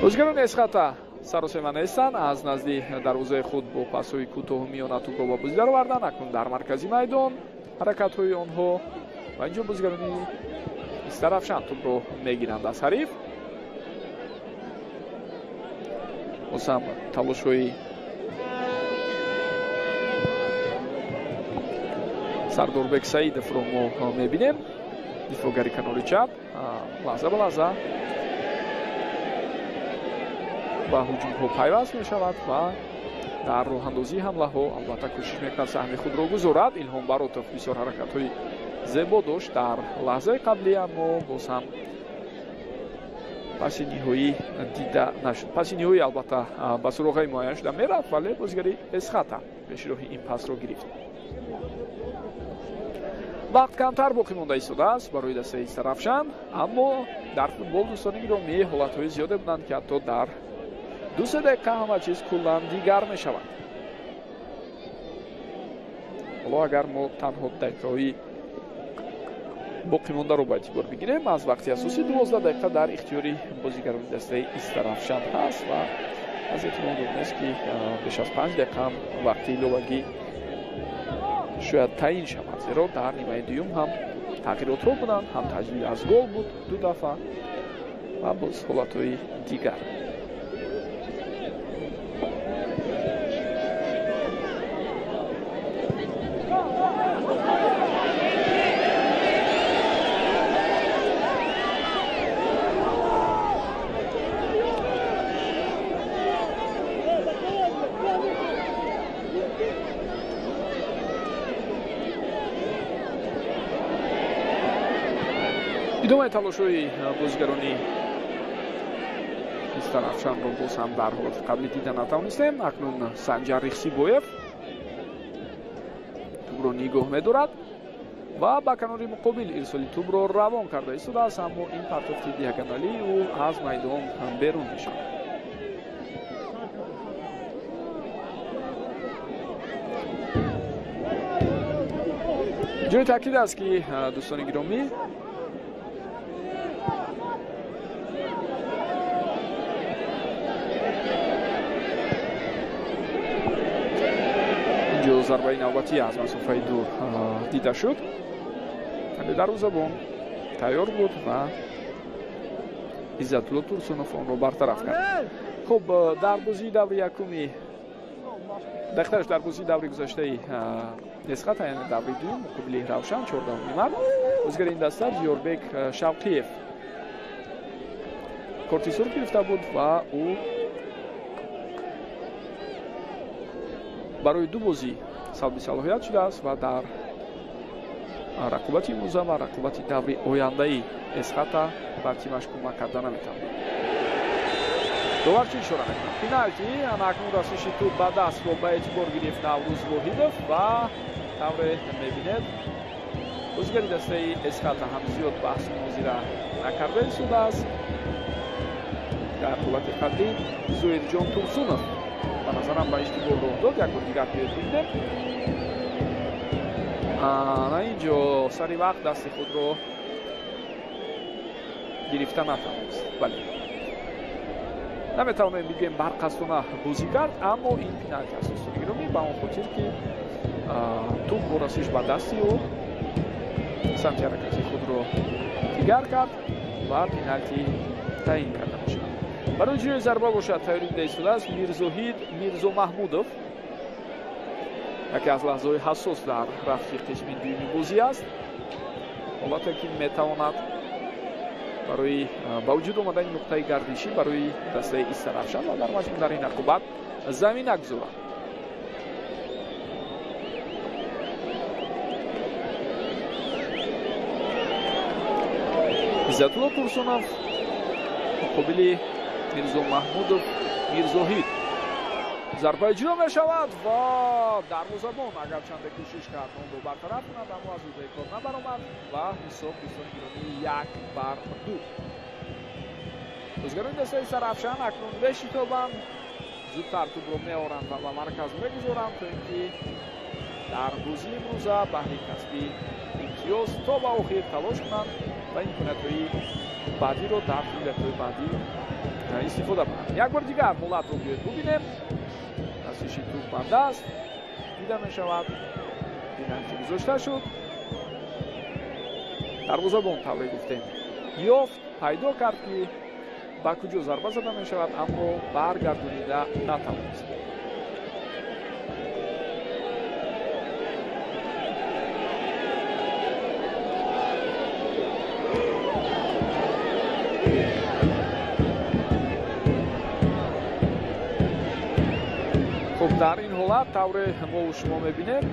Бозигарони Эсхата саросема нестанд, аз назди дарвозаи худ бо пасҳои кӯтоҳу миёна тӯбро ба бозӣ дароварданд. Акнун дар маркази майдон ҳаракатҳои онҳо ва инҷо бозигарони Истаравшан тӯбро мегиранд аз ҳариф. Боз ҳам талошҳои Сардорбек Саидовро мо мебинем. Дифоъгари канори чап лаҳза ба лаҳза ба ҳуҷумҳо пайваст мешавад ва дар роҳандозии ҳамлаҳо албатта кӯшиш мекунад саҳми худро гузорад. Илҳом Баротов бисёр ҳаракатҳои зебо дошт дар лаҳзаи қаблӣ, аммо боз ҳам паси ниҳоӣ дида нашуд. Паси ниҳоӣ албатта ба суроғаи муайян шуда мерафт, вале бозигари Эсхата пеши роҳи ин пасро гирифт. Вақт камтар боқӣ монда истодааст барои дастаи Истаравшан, аммо дар футбол, дӯстони гиромӣ, ҳолатҳои зиёде буданд, ки ҳатто дар 2-3 дақиқа ҳама чиз куллан дигар мешавад. Ҳоло агар мо танҳо дақиқаҳои боқимондаро ба эътибор бигирем, аз вақти асосӣ 12 дақиқа дар ихтиёри бозигарони дастаи Истаравшан ҳаст ва аз эҳтимол дур нест, ки беш аз 5 дақиқа ҳам вақти иловагӣ шояд таъин шавад, зеро дар нимаи дуюм ҳам тағйиротҳо буданд, ҳам таҷлил аз гол буд ду дафъа ва боз ҳолатҳои дигар. Идомаи талошҳои бозигарони Истаравшанро боз ҳам дар ҳолати қаблӣ дида натавонистем. Акнун Санҷар Рихсибоев тӯбро нигоҳ медорад ва ба канори муқобил ирсоли тӯбро равон карда истодааст, аммо ин партофти диагоналии ӯ аз майдон берун мешавад. Ҷои таъкид аст, ки, дӯстони гиромӣ, инҷо зарбаи навбатӣ аз масофаи дур дида шуд, вале дарвозабон тайёр буд ва Иззатулло Турсунов онро бартараф кард. Хуб, дар бозии даври якуми дақиқтараш дар бозии даври гузаштаи Эсхата, яъне даври дуюм муқобили Равшан 14 март, бозигари ин даста Диёрбек Шавқиев корти сурх гирифта буд ва ӯ барои ду бозӣ салби салоҳият шудааст ва дар рақобати имрӯза ва рақобати даври ояндаи Эсхата ба тимаш кӯмак карда наметавонад. Довар чӣ ишора мекунад? Пеналти. Ана акнун расиши тӯб ба дастро ба эътибор гирифт Наврӯз Воҳидов ва тавре мебинед, бозигари дастаи Эсхата ҳам зиёд баҳсу мунозира накарда истодааст. Дар ҳолати қаблӣ Зоирҷон Турсунов ба назарам ба иштибоҳ роҳ дод. Як бор дигар биёед бибинем. Ана инҷо сари вақт дасти худро гирифта натавонист. Бале, Наметавонем бигӯем барқасдона бозӣ кард, аммо ин пеналти аст, дӯстони гиромӣ, ба он хотир ки тӯб бо расиш ба дасти ӯ самти ҳаракати худро дигар кард ва пеналти таъин карда мешавад. Барои ҷои зарба бошад тайёрӣ дида истодааст Мирзоҳид Мирзомаҳмудов. Яке аз лаҳзаҳои ҳассос дар рафти қисми дуюми бозӣ аст, ҳолате ки метавонад барои ба вуҷуд омадани нуқтаи гардишӣ барои дастаи Истаравшан ва дар маҷмӯъ дар ин рақобат замина гузорад. Иззатулло Турсунов муқобили Мирзомаҳмудов Мирзоҳид. Зарба иҷро мешавад ва дарвозабон агарчанде кӯшиш кард онро бартараф кунад, аммо аз ӯҳдаи кор набаромад ва ҳисоб, дӯстони гиромӣ, 1-2. Бозигарони дастаи Истаравшан акнун бешитобанд, зудтар тӯбро меоранд ва ба марказ мегузоранд, то ин ки дар бозии имрӯза баҳри касби имтиёз то ба охир талош кунанд ва имкониятҳои баъдиро дар фурсатҳои баъдӣ истифода баранд. Як бор дигар ҳолатро биёед бубинем. Расиши тӯб ба даст дида мешавад, пеналти гузошта шуд. Дарвозабон, тавре гуфтем, ёфт, пайдо кард ки ба куҷо зарба зада мешавад, аммо баргардонида натавонист. Хуб, дар ин ҳолат тавре мо шумо мебинем,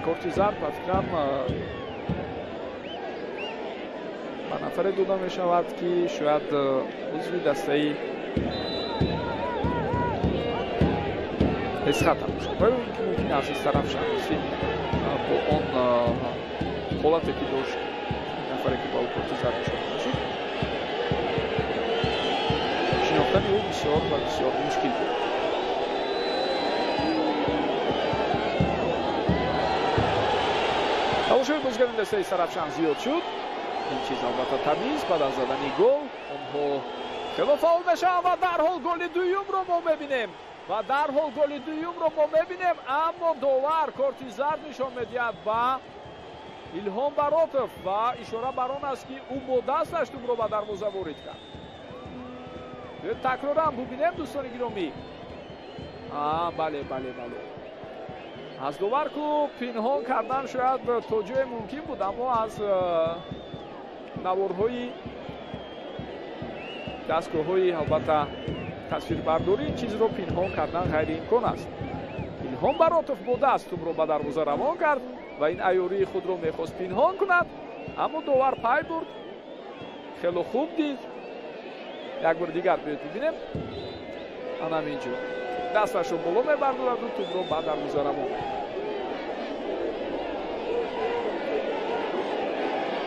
корти зард ба фикрам ба нафаре дода мешавад, ки шояд узви дастаи Эсхата бошад ва ё ин ки мумкин аст Истаравшан бо он ҳолате ки дошт нафаре ки ба ӯ корти зард нишон дода шуд, шинохтани ӯ бисёр ва бисёр мушкил буд. Талошҳои бозигарони дастаи Истаравшан зиёд шуд. Ин чиз албатта табиист. Баъд аз задани гол онҳо хело фаъол мешаванд ва дарҳол голи дуюмро мо мебинем. Ва дарҳол голи дуюмро мо мебинем, аммо довар корти зард нишон медиҳад ба Илҳом Баротов ва ишора бар он аст, ки ӯ бо дасташ тӯбро ба дарвоза ворид кард. Такроран бубинем, дӯстони гиромӣ. Бале, бале, бале. Аз довар ку пинҳон кардан шояд то ҷое мумкин буд, аммо аз наворҳои дастгоҳҳои албатта тасвирбардорӣ ин чизро пинҳон кардан ғайриимкон аст. Илҳом Баротов бо даст тӯбро ба дарвоза равон кард ва ин айёрии худро мехост пинҳон кунад, аммо довар пай бурд, хело хуб дид. Як бор дигар биёед бибинем. Ана ҳамин ҷо дасташро боло мебардораду тӯбро ба дарвоза равон.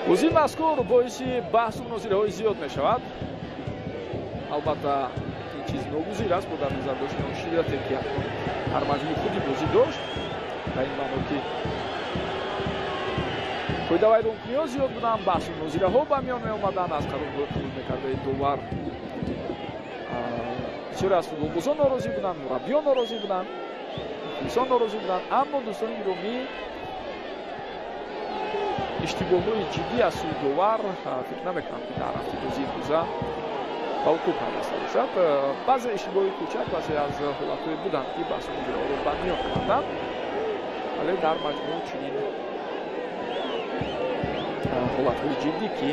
Бозии мазкур боиси баҳсу мунозираҳои зиёд мешавад. Албатта ин чиз ногузир аст бо дар назар доштани он шиддате ки ҳар маҷмӯи худи бозӣ дошт, ба ин маъно ки қоидавайронкуниҳо зиёд буданд, баҳсу мунозираҳо ба миён меомаданд, аз қарорҳои қабул мекардаи довар бисёре аз футболбозон норозӣ буданд, мураббиён норозӣ буданд, мухлисон норозӣ буданд. Аммо, дӯстони гиромӣ, иштибоҳҳои ҷиддӣ аз сӯи довар фикр намекунам, ки дар рафти бозии имрӯза ба вуқӯъ пайваста бошад. Баъзе иштибоҳи кӯчак, баъзе аз ҳолатҳое буданд, ки баҳсу мунозираҳоро ба миён оварданд, вале дар маҷмӯъ чунин ҳолатҳои ҷиддӣ, ки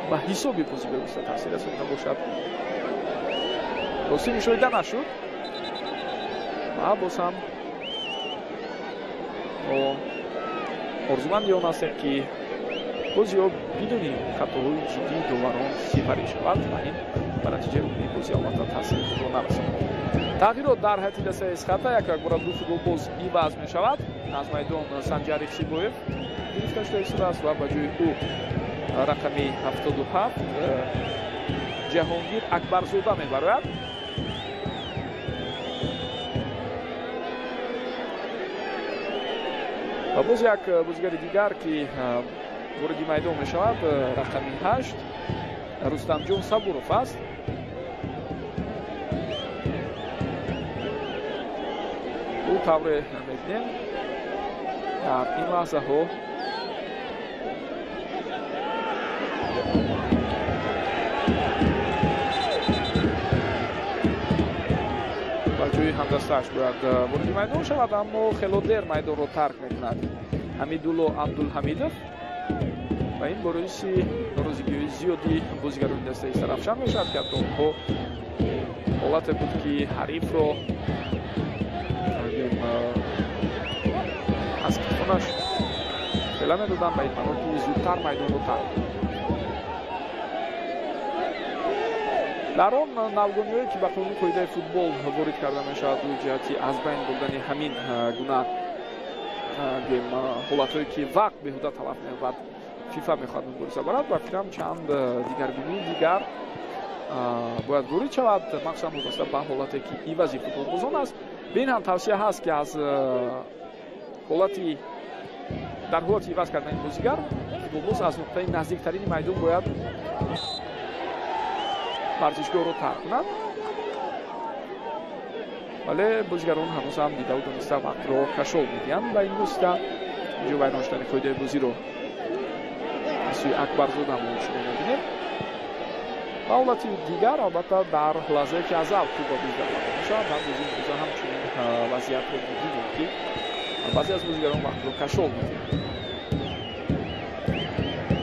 ба ҳисоби бозӣ бевосита таъсир расонида бошад, ростӣ мушоҳида нашуд. Ва боз ҳам мо орзуманди он ҳастем, ки бозиҳо бидуни хатоҳои ҷиддии доварон сипарӣ шавад ва ин ба натиҷаи умумии бозӣ албатта таъсири худро нарасонад. Тағйирот дар ҳайати дастаи Эсхата: як якбора ду футболбоз иваз мешавад. Аз майдон Санҷар Ихсибоев гирифта шуда истодааст ва ба ҷои ӯ рақами 77 Ҷаҳонгир Акбарзода мебарояд. Ва боз як бозигари дигар, ки вориди майдон мешавад, рақами 8 Рустамҷон Сабуров аст. Тавре мебинем, дар ин лаҳзаҳо ба ҷои ҳамдастааш бояд вориди майдон шавад, аммо хело дер майдонро тарк мекунад Ҳамидулло Абдулҳамидов ва ин боиси норозигиҳои зиёди бозигарони дастаи Истаравшан мешавад, ки ҳатто онҳо ҳолате буд, ки ҳарифро аз китфонаш тела медоданд, ба ин маъно ки зудтар майдонро тарк. Дар он навгониҳое, ки ба қонуни қоидаи футбол ворид карда мешавад ҷиҳати аз байн бурдани ҳамин гуна ҳолатҳое, ки вақт беҳуда талаф меёбад, ФИФА мехоҳад мубориза барад. Ба фикрам, чанд дигаргунии дигар бояд ворид шавад, махсусан вобаста ба ҳолате, ки ивази футболбозон аст. Ба ин ҳам тавсия ҳаст, ки аз ҳолати дар ҳолати иваз кардани бозигар футболбоз аз нуқтаи наздиктарини майдон бояд варзишгоҳро тарк кунад, вале бозигарон ҳанӯз ҳам дидаву дониста вақтро кашол медиҳанд. Ба ин восита инҷо вайрон шудани қоидаи бозиро аз сӯи Акбарзода мо шумо мебинем. Ва ҳолати дигар, албатта, дар лаҳзае, ки аз авт тӯб ба бозигар лағва мешавад, дар бозии имрӯза ҳамчунин вазъиятро дидем, ки баъзе аз бозигарон вақтро кашол медиҳанд.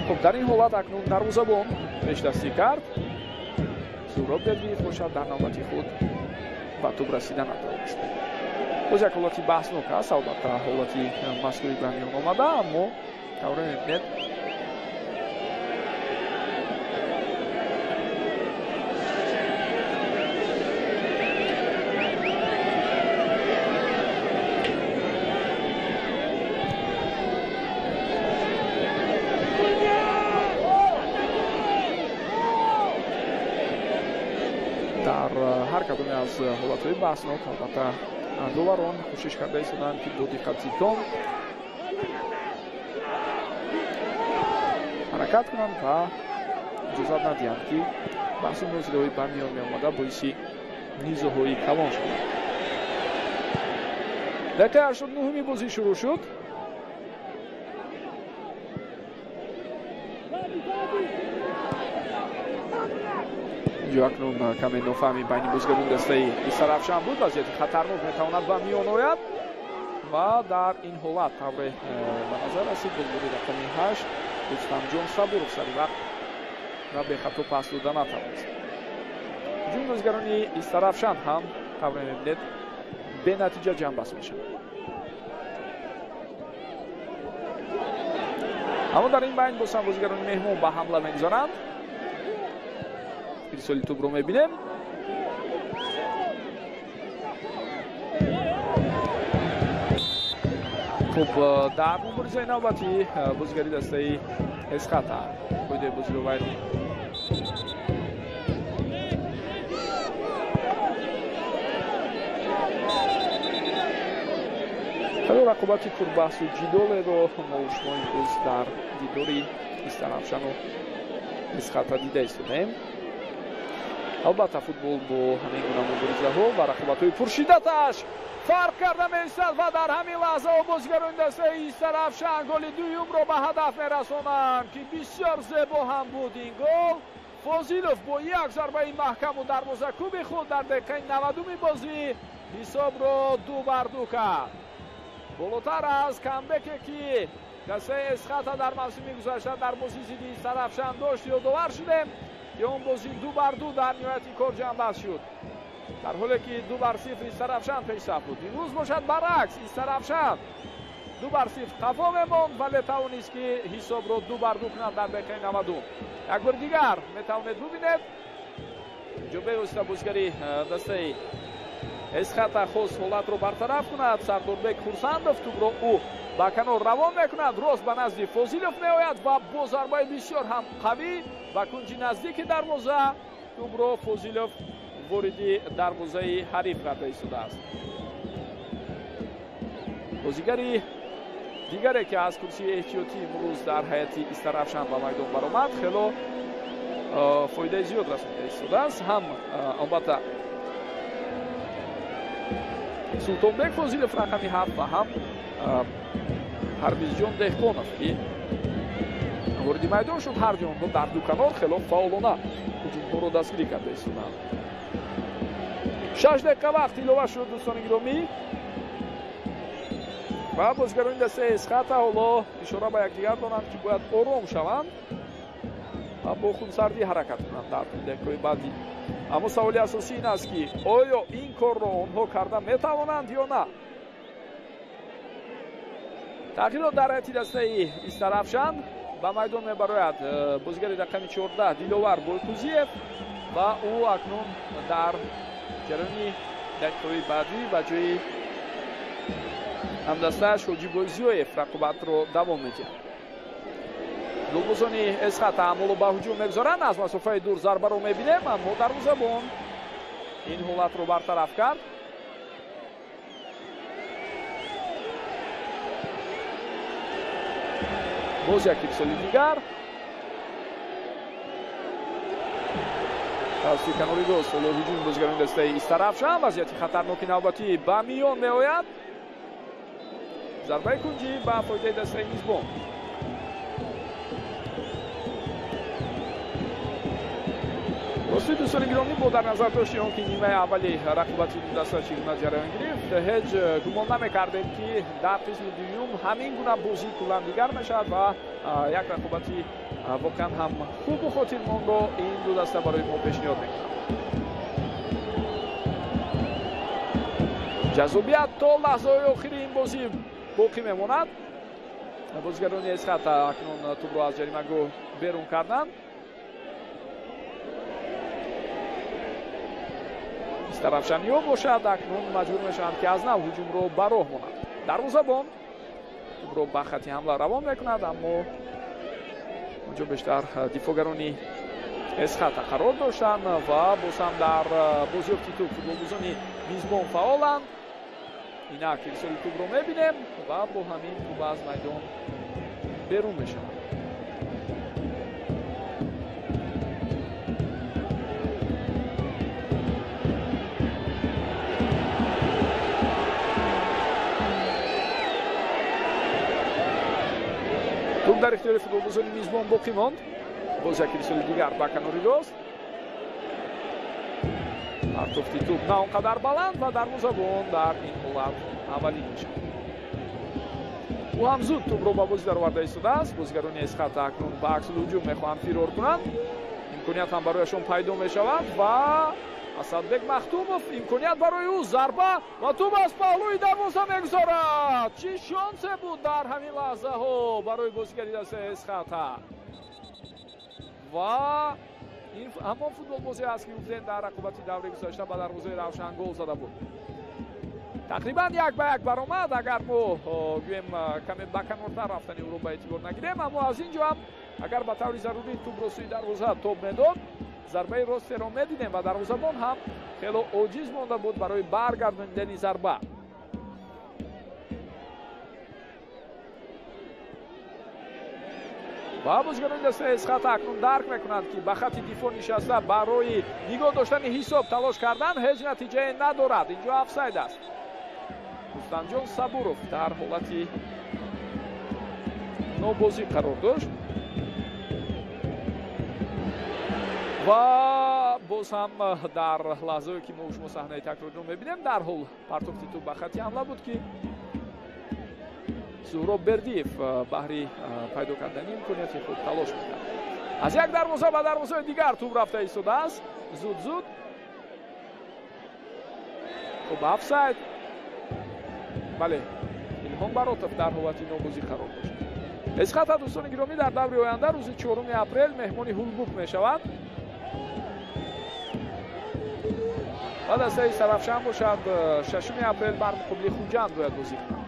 Хуб, дар ин ҳолат акнун дарвозабон пешдастӣ кард. Зуроб Бердиев бошад, дар навбати худ ба тӯб расида натавонист. Боз як ҳолати баҳснок аст, албатта, ҳолати мазкури ба миён омада, аммо тавре мебинед, дар ҳар кадоме аз ҳолатҳои баҳснок, албатта, доварон кӯшиш карда истоданд, ки бо диққати том ҳаракат кунанд ва иҷозат надиҳанд, ки баҳсу мунозираҳои ба миён меомада боиси низоъҳои калон шаванд. Дақиқаи 89-уми бозӣ шурӯъ шуд. Инҷо акнун каме нофаҳмӣ байни бозигарони дастаи Истаравшан буд. Вазъияти хатарнок метавонад ба миён ояд ва дар ин ҳолат тавре ба назар расид, бозигари рақами 8 Рустамҷон Сабуров сари вақт ва бехато пас дода натавонист. Ҳуҷуми бозигарони Истаравшан ҳам, тавре мебинед, бенатиҷа ҷамъбаст мешавад. Аммо дар ин байн боз ҳам бозигарони меҳмон ба ҳамла мегузаранд. Ирсоли тӯбро мебинем. Хуб, дар муборизаи навбатӣ бозигари дастаи Эсхата қоидаи бозиро вайрон. Хело рақобати пурбаҳсу ҷидолеро мо шумо имрӯз дар дидори Истаравшану Эсхата дида истодаем. Албатта, футбол бо ҳамин гуна муборизаҳо ва рақобатҳои пуршиддаташ фарқ карда меистад ва дар ҳамин лаҳзаҳо бозигарони дастаи Истаравшан голи дуюмро ба ҳадаф мерасонанд, ки бисёр зебо ҳам буд ин гол. Фозилов бо як зарбаи маҳкаму дарвозакӯби худ дар дақиқаи 90-уми бозӣ ҳисобро 2-2 кард. Болотар аз камбеке, ки дастаи Эсхата дар мавсими гузашта дар бозии зидди Истаравшан дошт, ёдовар шудем, ки он бозӣ 2-2 дар ниҳояти кор ҷамъбаст шуд, дар ҳоле ки 2-0 Истаравшан пешсаф буд. Имрӯз бошад баръакс, Истаравшан 2-0 қафо мемонд, вале тавонист, ки ҳисобро 2-2 кунад дар дақиқаи 90. Як бори дигар метавонед бубинед, инҷо бевосита бозигари дастаи Эсхата хост ҳолатро бартараф кунад. Сардорбек Хурсандов тӯбро ӯ ба канор равон мекунад, рост ба назди Фозилов меояд ва бо зарбаи бисёр ҳам қавӣ ба кунҷи наздики дарвоза тӯбро Фозилов вориди дарвозаи ҳариф карда истодааст. Бозигари дигаре, ки аз курсии эҳтиётӣ имрӯз дар ҳайати Истаравшан ба майдон баромад, хело фоидаи зиёд расонида истодааст. Ҳам албатта Султонбек Фозилов рақами 7 ва ҳам Ҳарбизҷон Деҳқонов, ки вориди майдон шуд. Ҳар ду онҳо дар ду канор хело фаъолона ҳуҷумҳоро дастгирӣ карда истоданд. 6 дақиқа вақт илова шуд, дӯстони гиромӣ, ва бозигарони дастаи Эсхата ҳоло ишора ба якдигар доранд, ки бояд ором шаванд ва бо хунсардӣ ҳаракат кунанд дар дақиқаҳои баъдӣ. Аммо саволи асосӣ ин аст, ки оё ин корро онҳо карда метавонанд ё на? Тағйирот дар ҳайати дастаи Истаравшан. Ба майдон мебарояд бозигари рақами 14 Диловар Бойқузиев ва ӯ акнун дар ҷараёни дақиқаҳои баъдӣ ба ҷои ҳамдастааш Ҳоҷибой Зиёев рақобатро давом медиҳад. Футболбозони Эсхата ҳамоло ба ҳуҷум мегузоранд. Аз масофаи дур зарбаро мебинем, аммо дарвозабон ин ҳолатро бартараф кард. Боз як ирсоли дигар тавассути канори рост. Ҳоло ҳуҷуми бозигарони дастаи Истаравшан. Вазъияти хатарноки навбатӣ ба миён меояд. Зарбаи кунҷӣ ба фоидаи дастаи мизбон. Рости, дӯстони гиромӣ, бо дар назар дошти он ки нимаи аввали рақобати ду даста чӣ гуна ҷараён гирифт, ҳеҷ гумон намекардем, ки дар қисми дуюм ҳамин гуна бозӣ куллан дигар мешавад ва як рақобати воқеан ҳам хубу хотирмонро ин ду даста барои мо пешниҳод мекунанд. Ҷаззобият то лаҳзаҳои охири ин бозӣ боқӣ мемонад. Бозигарони Эсхата акнун тӯбро аз ҷаримагоҳ берун карданд. Истаравшаниҳо бошад акнун маҷбур мешаванд, ки аз нав ҳуҷумро ба роҳ монанд. Дарвозабон тӯбро ба хати ҳамла равон мекунад, аммо онҷо бештар дифоъгарони Эсхата қарор доштанд ва боз ҳам дар бозиёфти тӯб футболбозони мизбон фаъоланд. Инак ирсоли тӯбро мебинем ва бо ҳамин тӯб аз майдон берун мешавад. Тӯб дар ихтиёри футболбозони мизбон боқӣ монд. Боз як ирсоли дигар ба канори рост. Партофти тӯб на он қадар баланд ва дарвозабон дар ин ҳолат аввалин мешавад. Ӯ ҳам зуд тӯбро ба бозӣ дароварда истодааст. Бозигарони Эсхата акнун ба аксулҳуҷум мехоҳанд фирор кунанд. Имконият ҳам барояшон пайдо мешавад ва Асадбек Махтумов имконият барои ӯ, зарба ва тӯб аз паҳлӯи дарвоза мегузорад. Чӣ шонсе буд дар ҳамин лаҳзаҳо барои бозигари дастаи Эсхата. Ва ин ҳамон футболбозе аст, ки гуфтем дар рақобати даври гузашта ба дарвозаи Равшан гол зада буд. Тақрибан 1-1 баромад. Агар мо гӯем каме ба канортар рафтани ӯро ба эътибор нагирем, аммо аз ин ҷо ҳам агар ба таври зарурӣ тӯбро сӯи дарвоза тоб медод, зарбаи ростеро медидем ва дарвозабон ҳам хело оҷиз монда буд барои баргардонидани зарба. Ва бозигарони дастаи Эсхата акнун дарк мекунанд, ки ба хати дифоъ нишаста барои нигоҳ доштани ҳисоб талош кардан ҳеҷ натиҷае надорад. Инҷо офсайд аст. Рустамҷон Сабуров дар ҳолати нобозӣ қарор дошт ва боз ҳам дар лаҳзае ки мо шумо саҳнаи такрориро мебинем, дарҳол партофти тӯб ба хати ҳамла буд, ки Суҳроб Бердиев баҳри пайдо кардани имконияти худ талош мекард. Аз як дарвоза ба дарвозаи дигар тӯб рафта истодааст. Зуд зуд. Хуб, офсайд. Бале, Илҳом Баротов дар ҳолати нобозӣ қарор дошт. Эсхата, дӯстони гиромӣ, дар даври оянда рӯзи 4 апрел меҳмони Ҳулбук мешавад ва дастаи Истаравшан бошад 6 апрел бар муқобили Хуҷанд бояд бозӣ кунад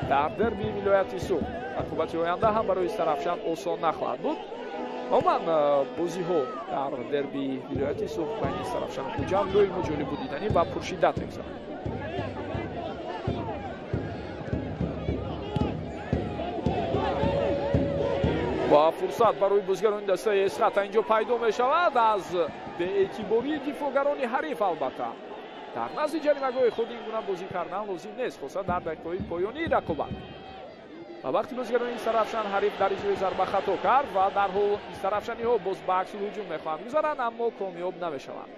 дар дерби вилояти Суғд. Рақобати оянда ҳам барои Истаравшан осон нахоҳад буд. Умуман бозиҳо дар дерби вилояти Суғд байни Истаравшану Хуҷанд доимо ҷолибу диданӣ ва пуршиддат мегузарад. Ва фурсат барои бозигарони дастаи Эсхата инҷо пайдо мешавад аз беэътибории дифоъгарони ҳариф. Албатта Дар назди ҷаримагоҳи худ ин гуна бозӣ кардан лозим нест, хоса дар дақиқаҳои поёнии рақобат. Ва вақти бозигарони Истаравшан ҳариф дар иҷрои зарба хато кард ва дарҳол истаравшаниҳо боз ба аксулҳуҷум мехоҳанд гузаранд, аммо комёб намешаванд.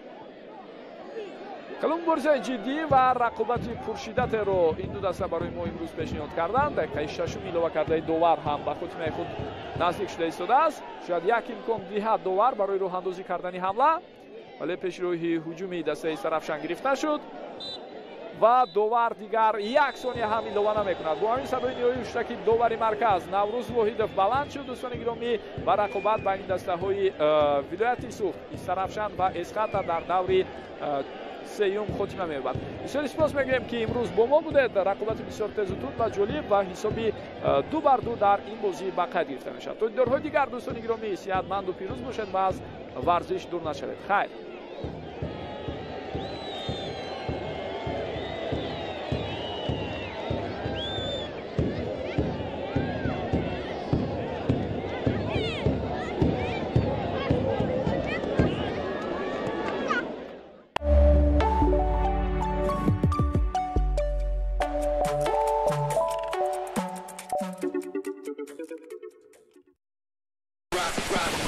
Хеле муборизаи ҷиддӣ ва рақобати пуршиддатеро ин ду даста барои мо имрӯз пешниҳод карданд. Дақиқаи шашум илова кардаи довар ҳам ба хотимаи худ наздик шуда истодааст. Шояд як имкон диҳад довар барои роҳандозӣ кардани ҳамла, вале пешроҳи ҳуҷуми дастаи Истаравшан гирифта шуд ва довар дигар як сония ҳам илова намекунад. Бо ҳамин садои ниҳоии ҳуштаки довари марказ Наврӯз Воҳидов баланд шуд, дӯстони гиромӣ, ва рақобат байни дастаҳои вилояти Суғд, Истаравшан ва Эсхата дар даври сеюм хотима меёбад. Бисёри сипос мегӯем, ки имрӯз бо мо будед. Рақобати бисёр тезу тунд ва ҷолиб ва ҳисоби 2-2 дар ин бозӣ ба қайд гирифта мешавад. То дидорҳои дигар, дӯстони гиромӣ, сиҳатманду пирӯз бошед ва аз варзиш дур нашавед. Хайр. Rock, rock.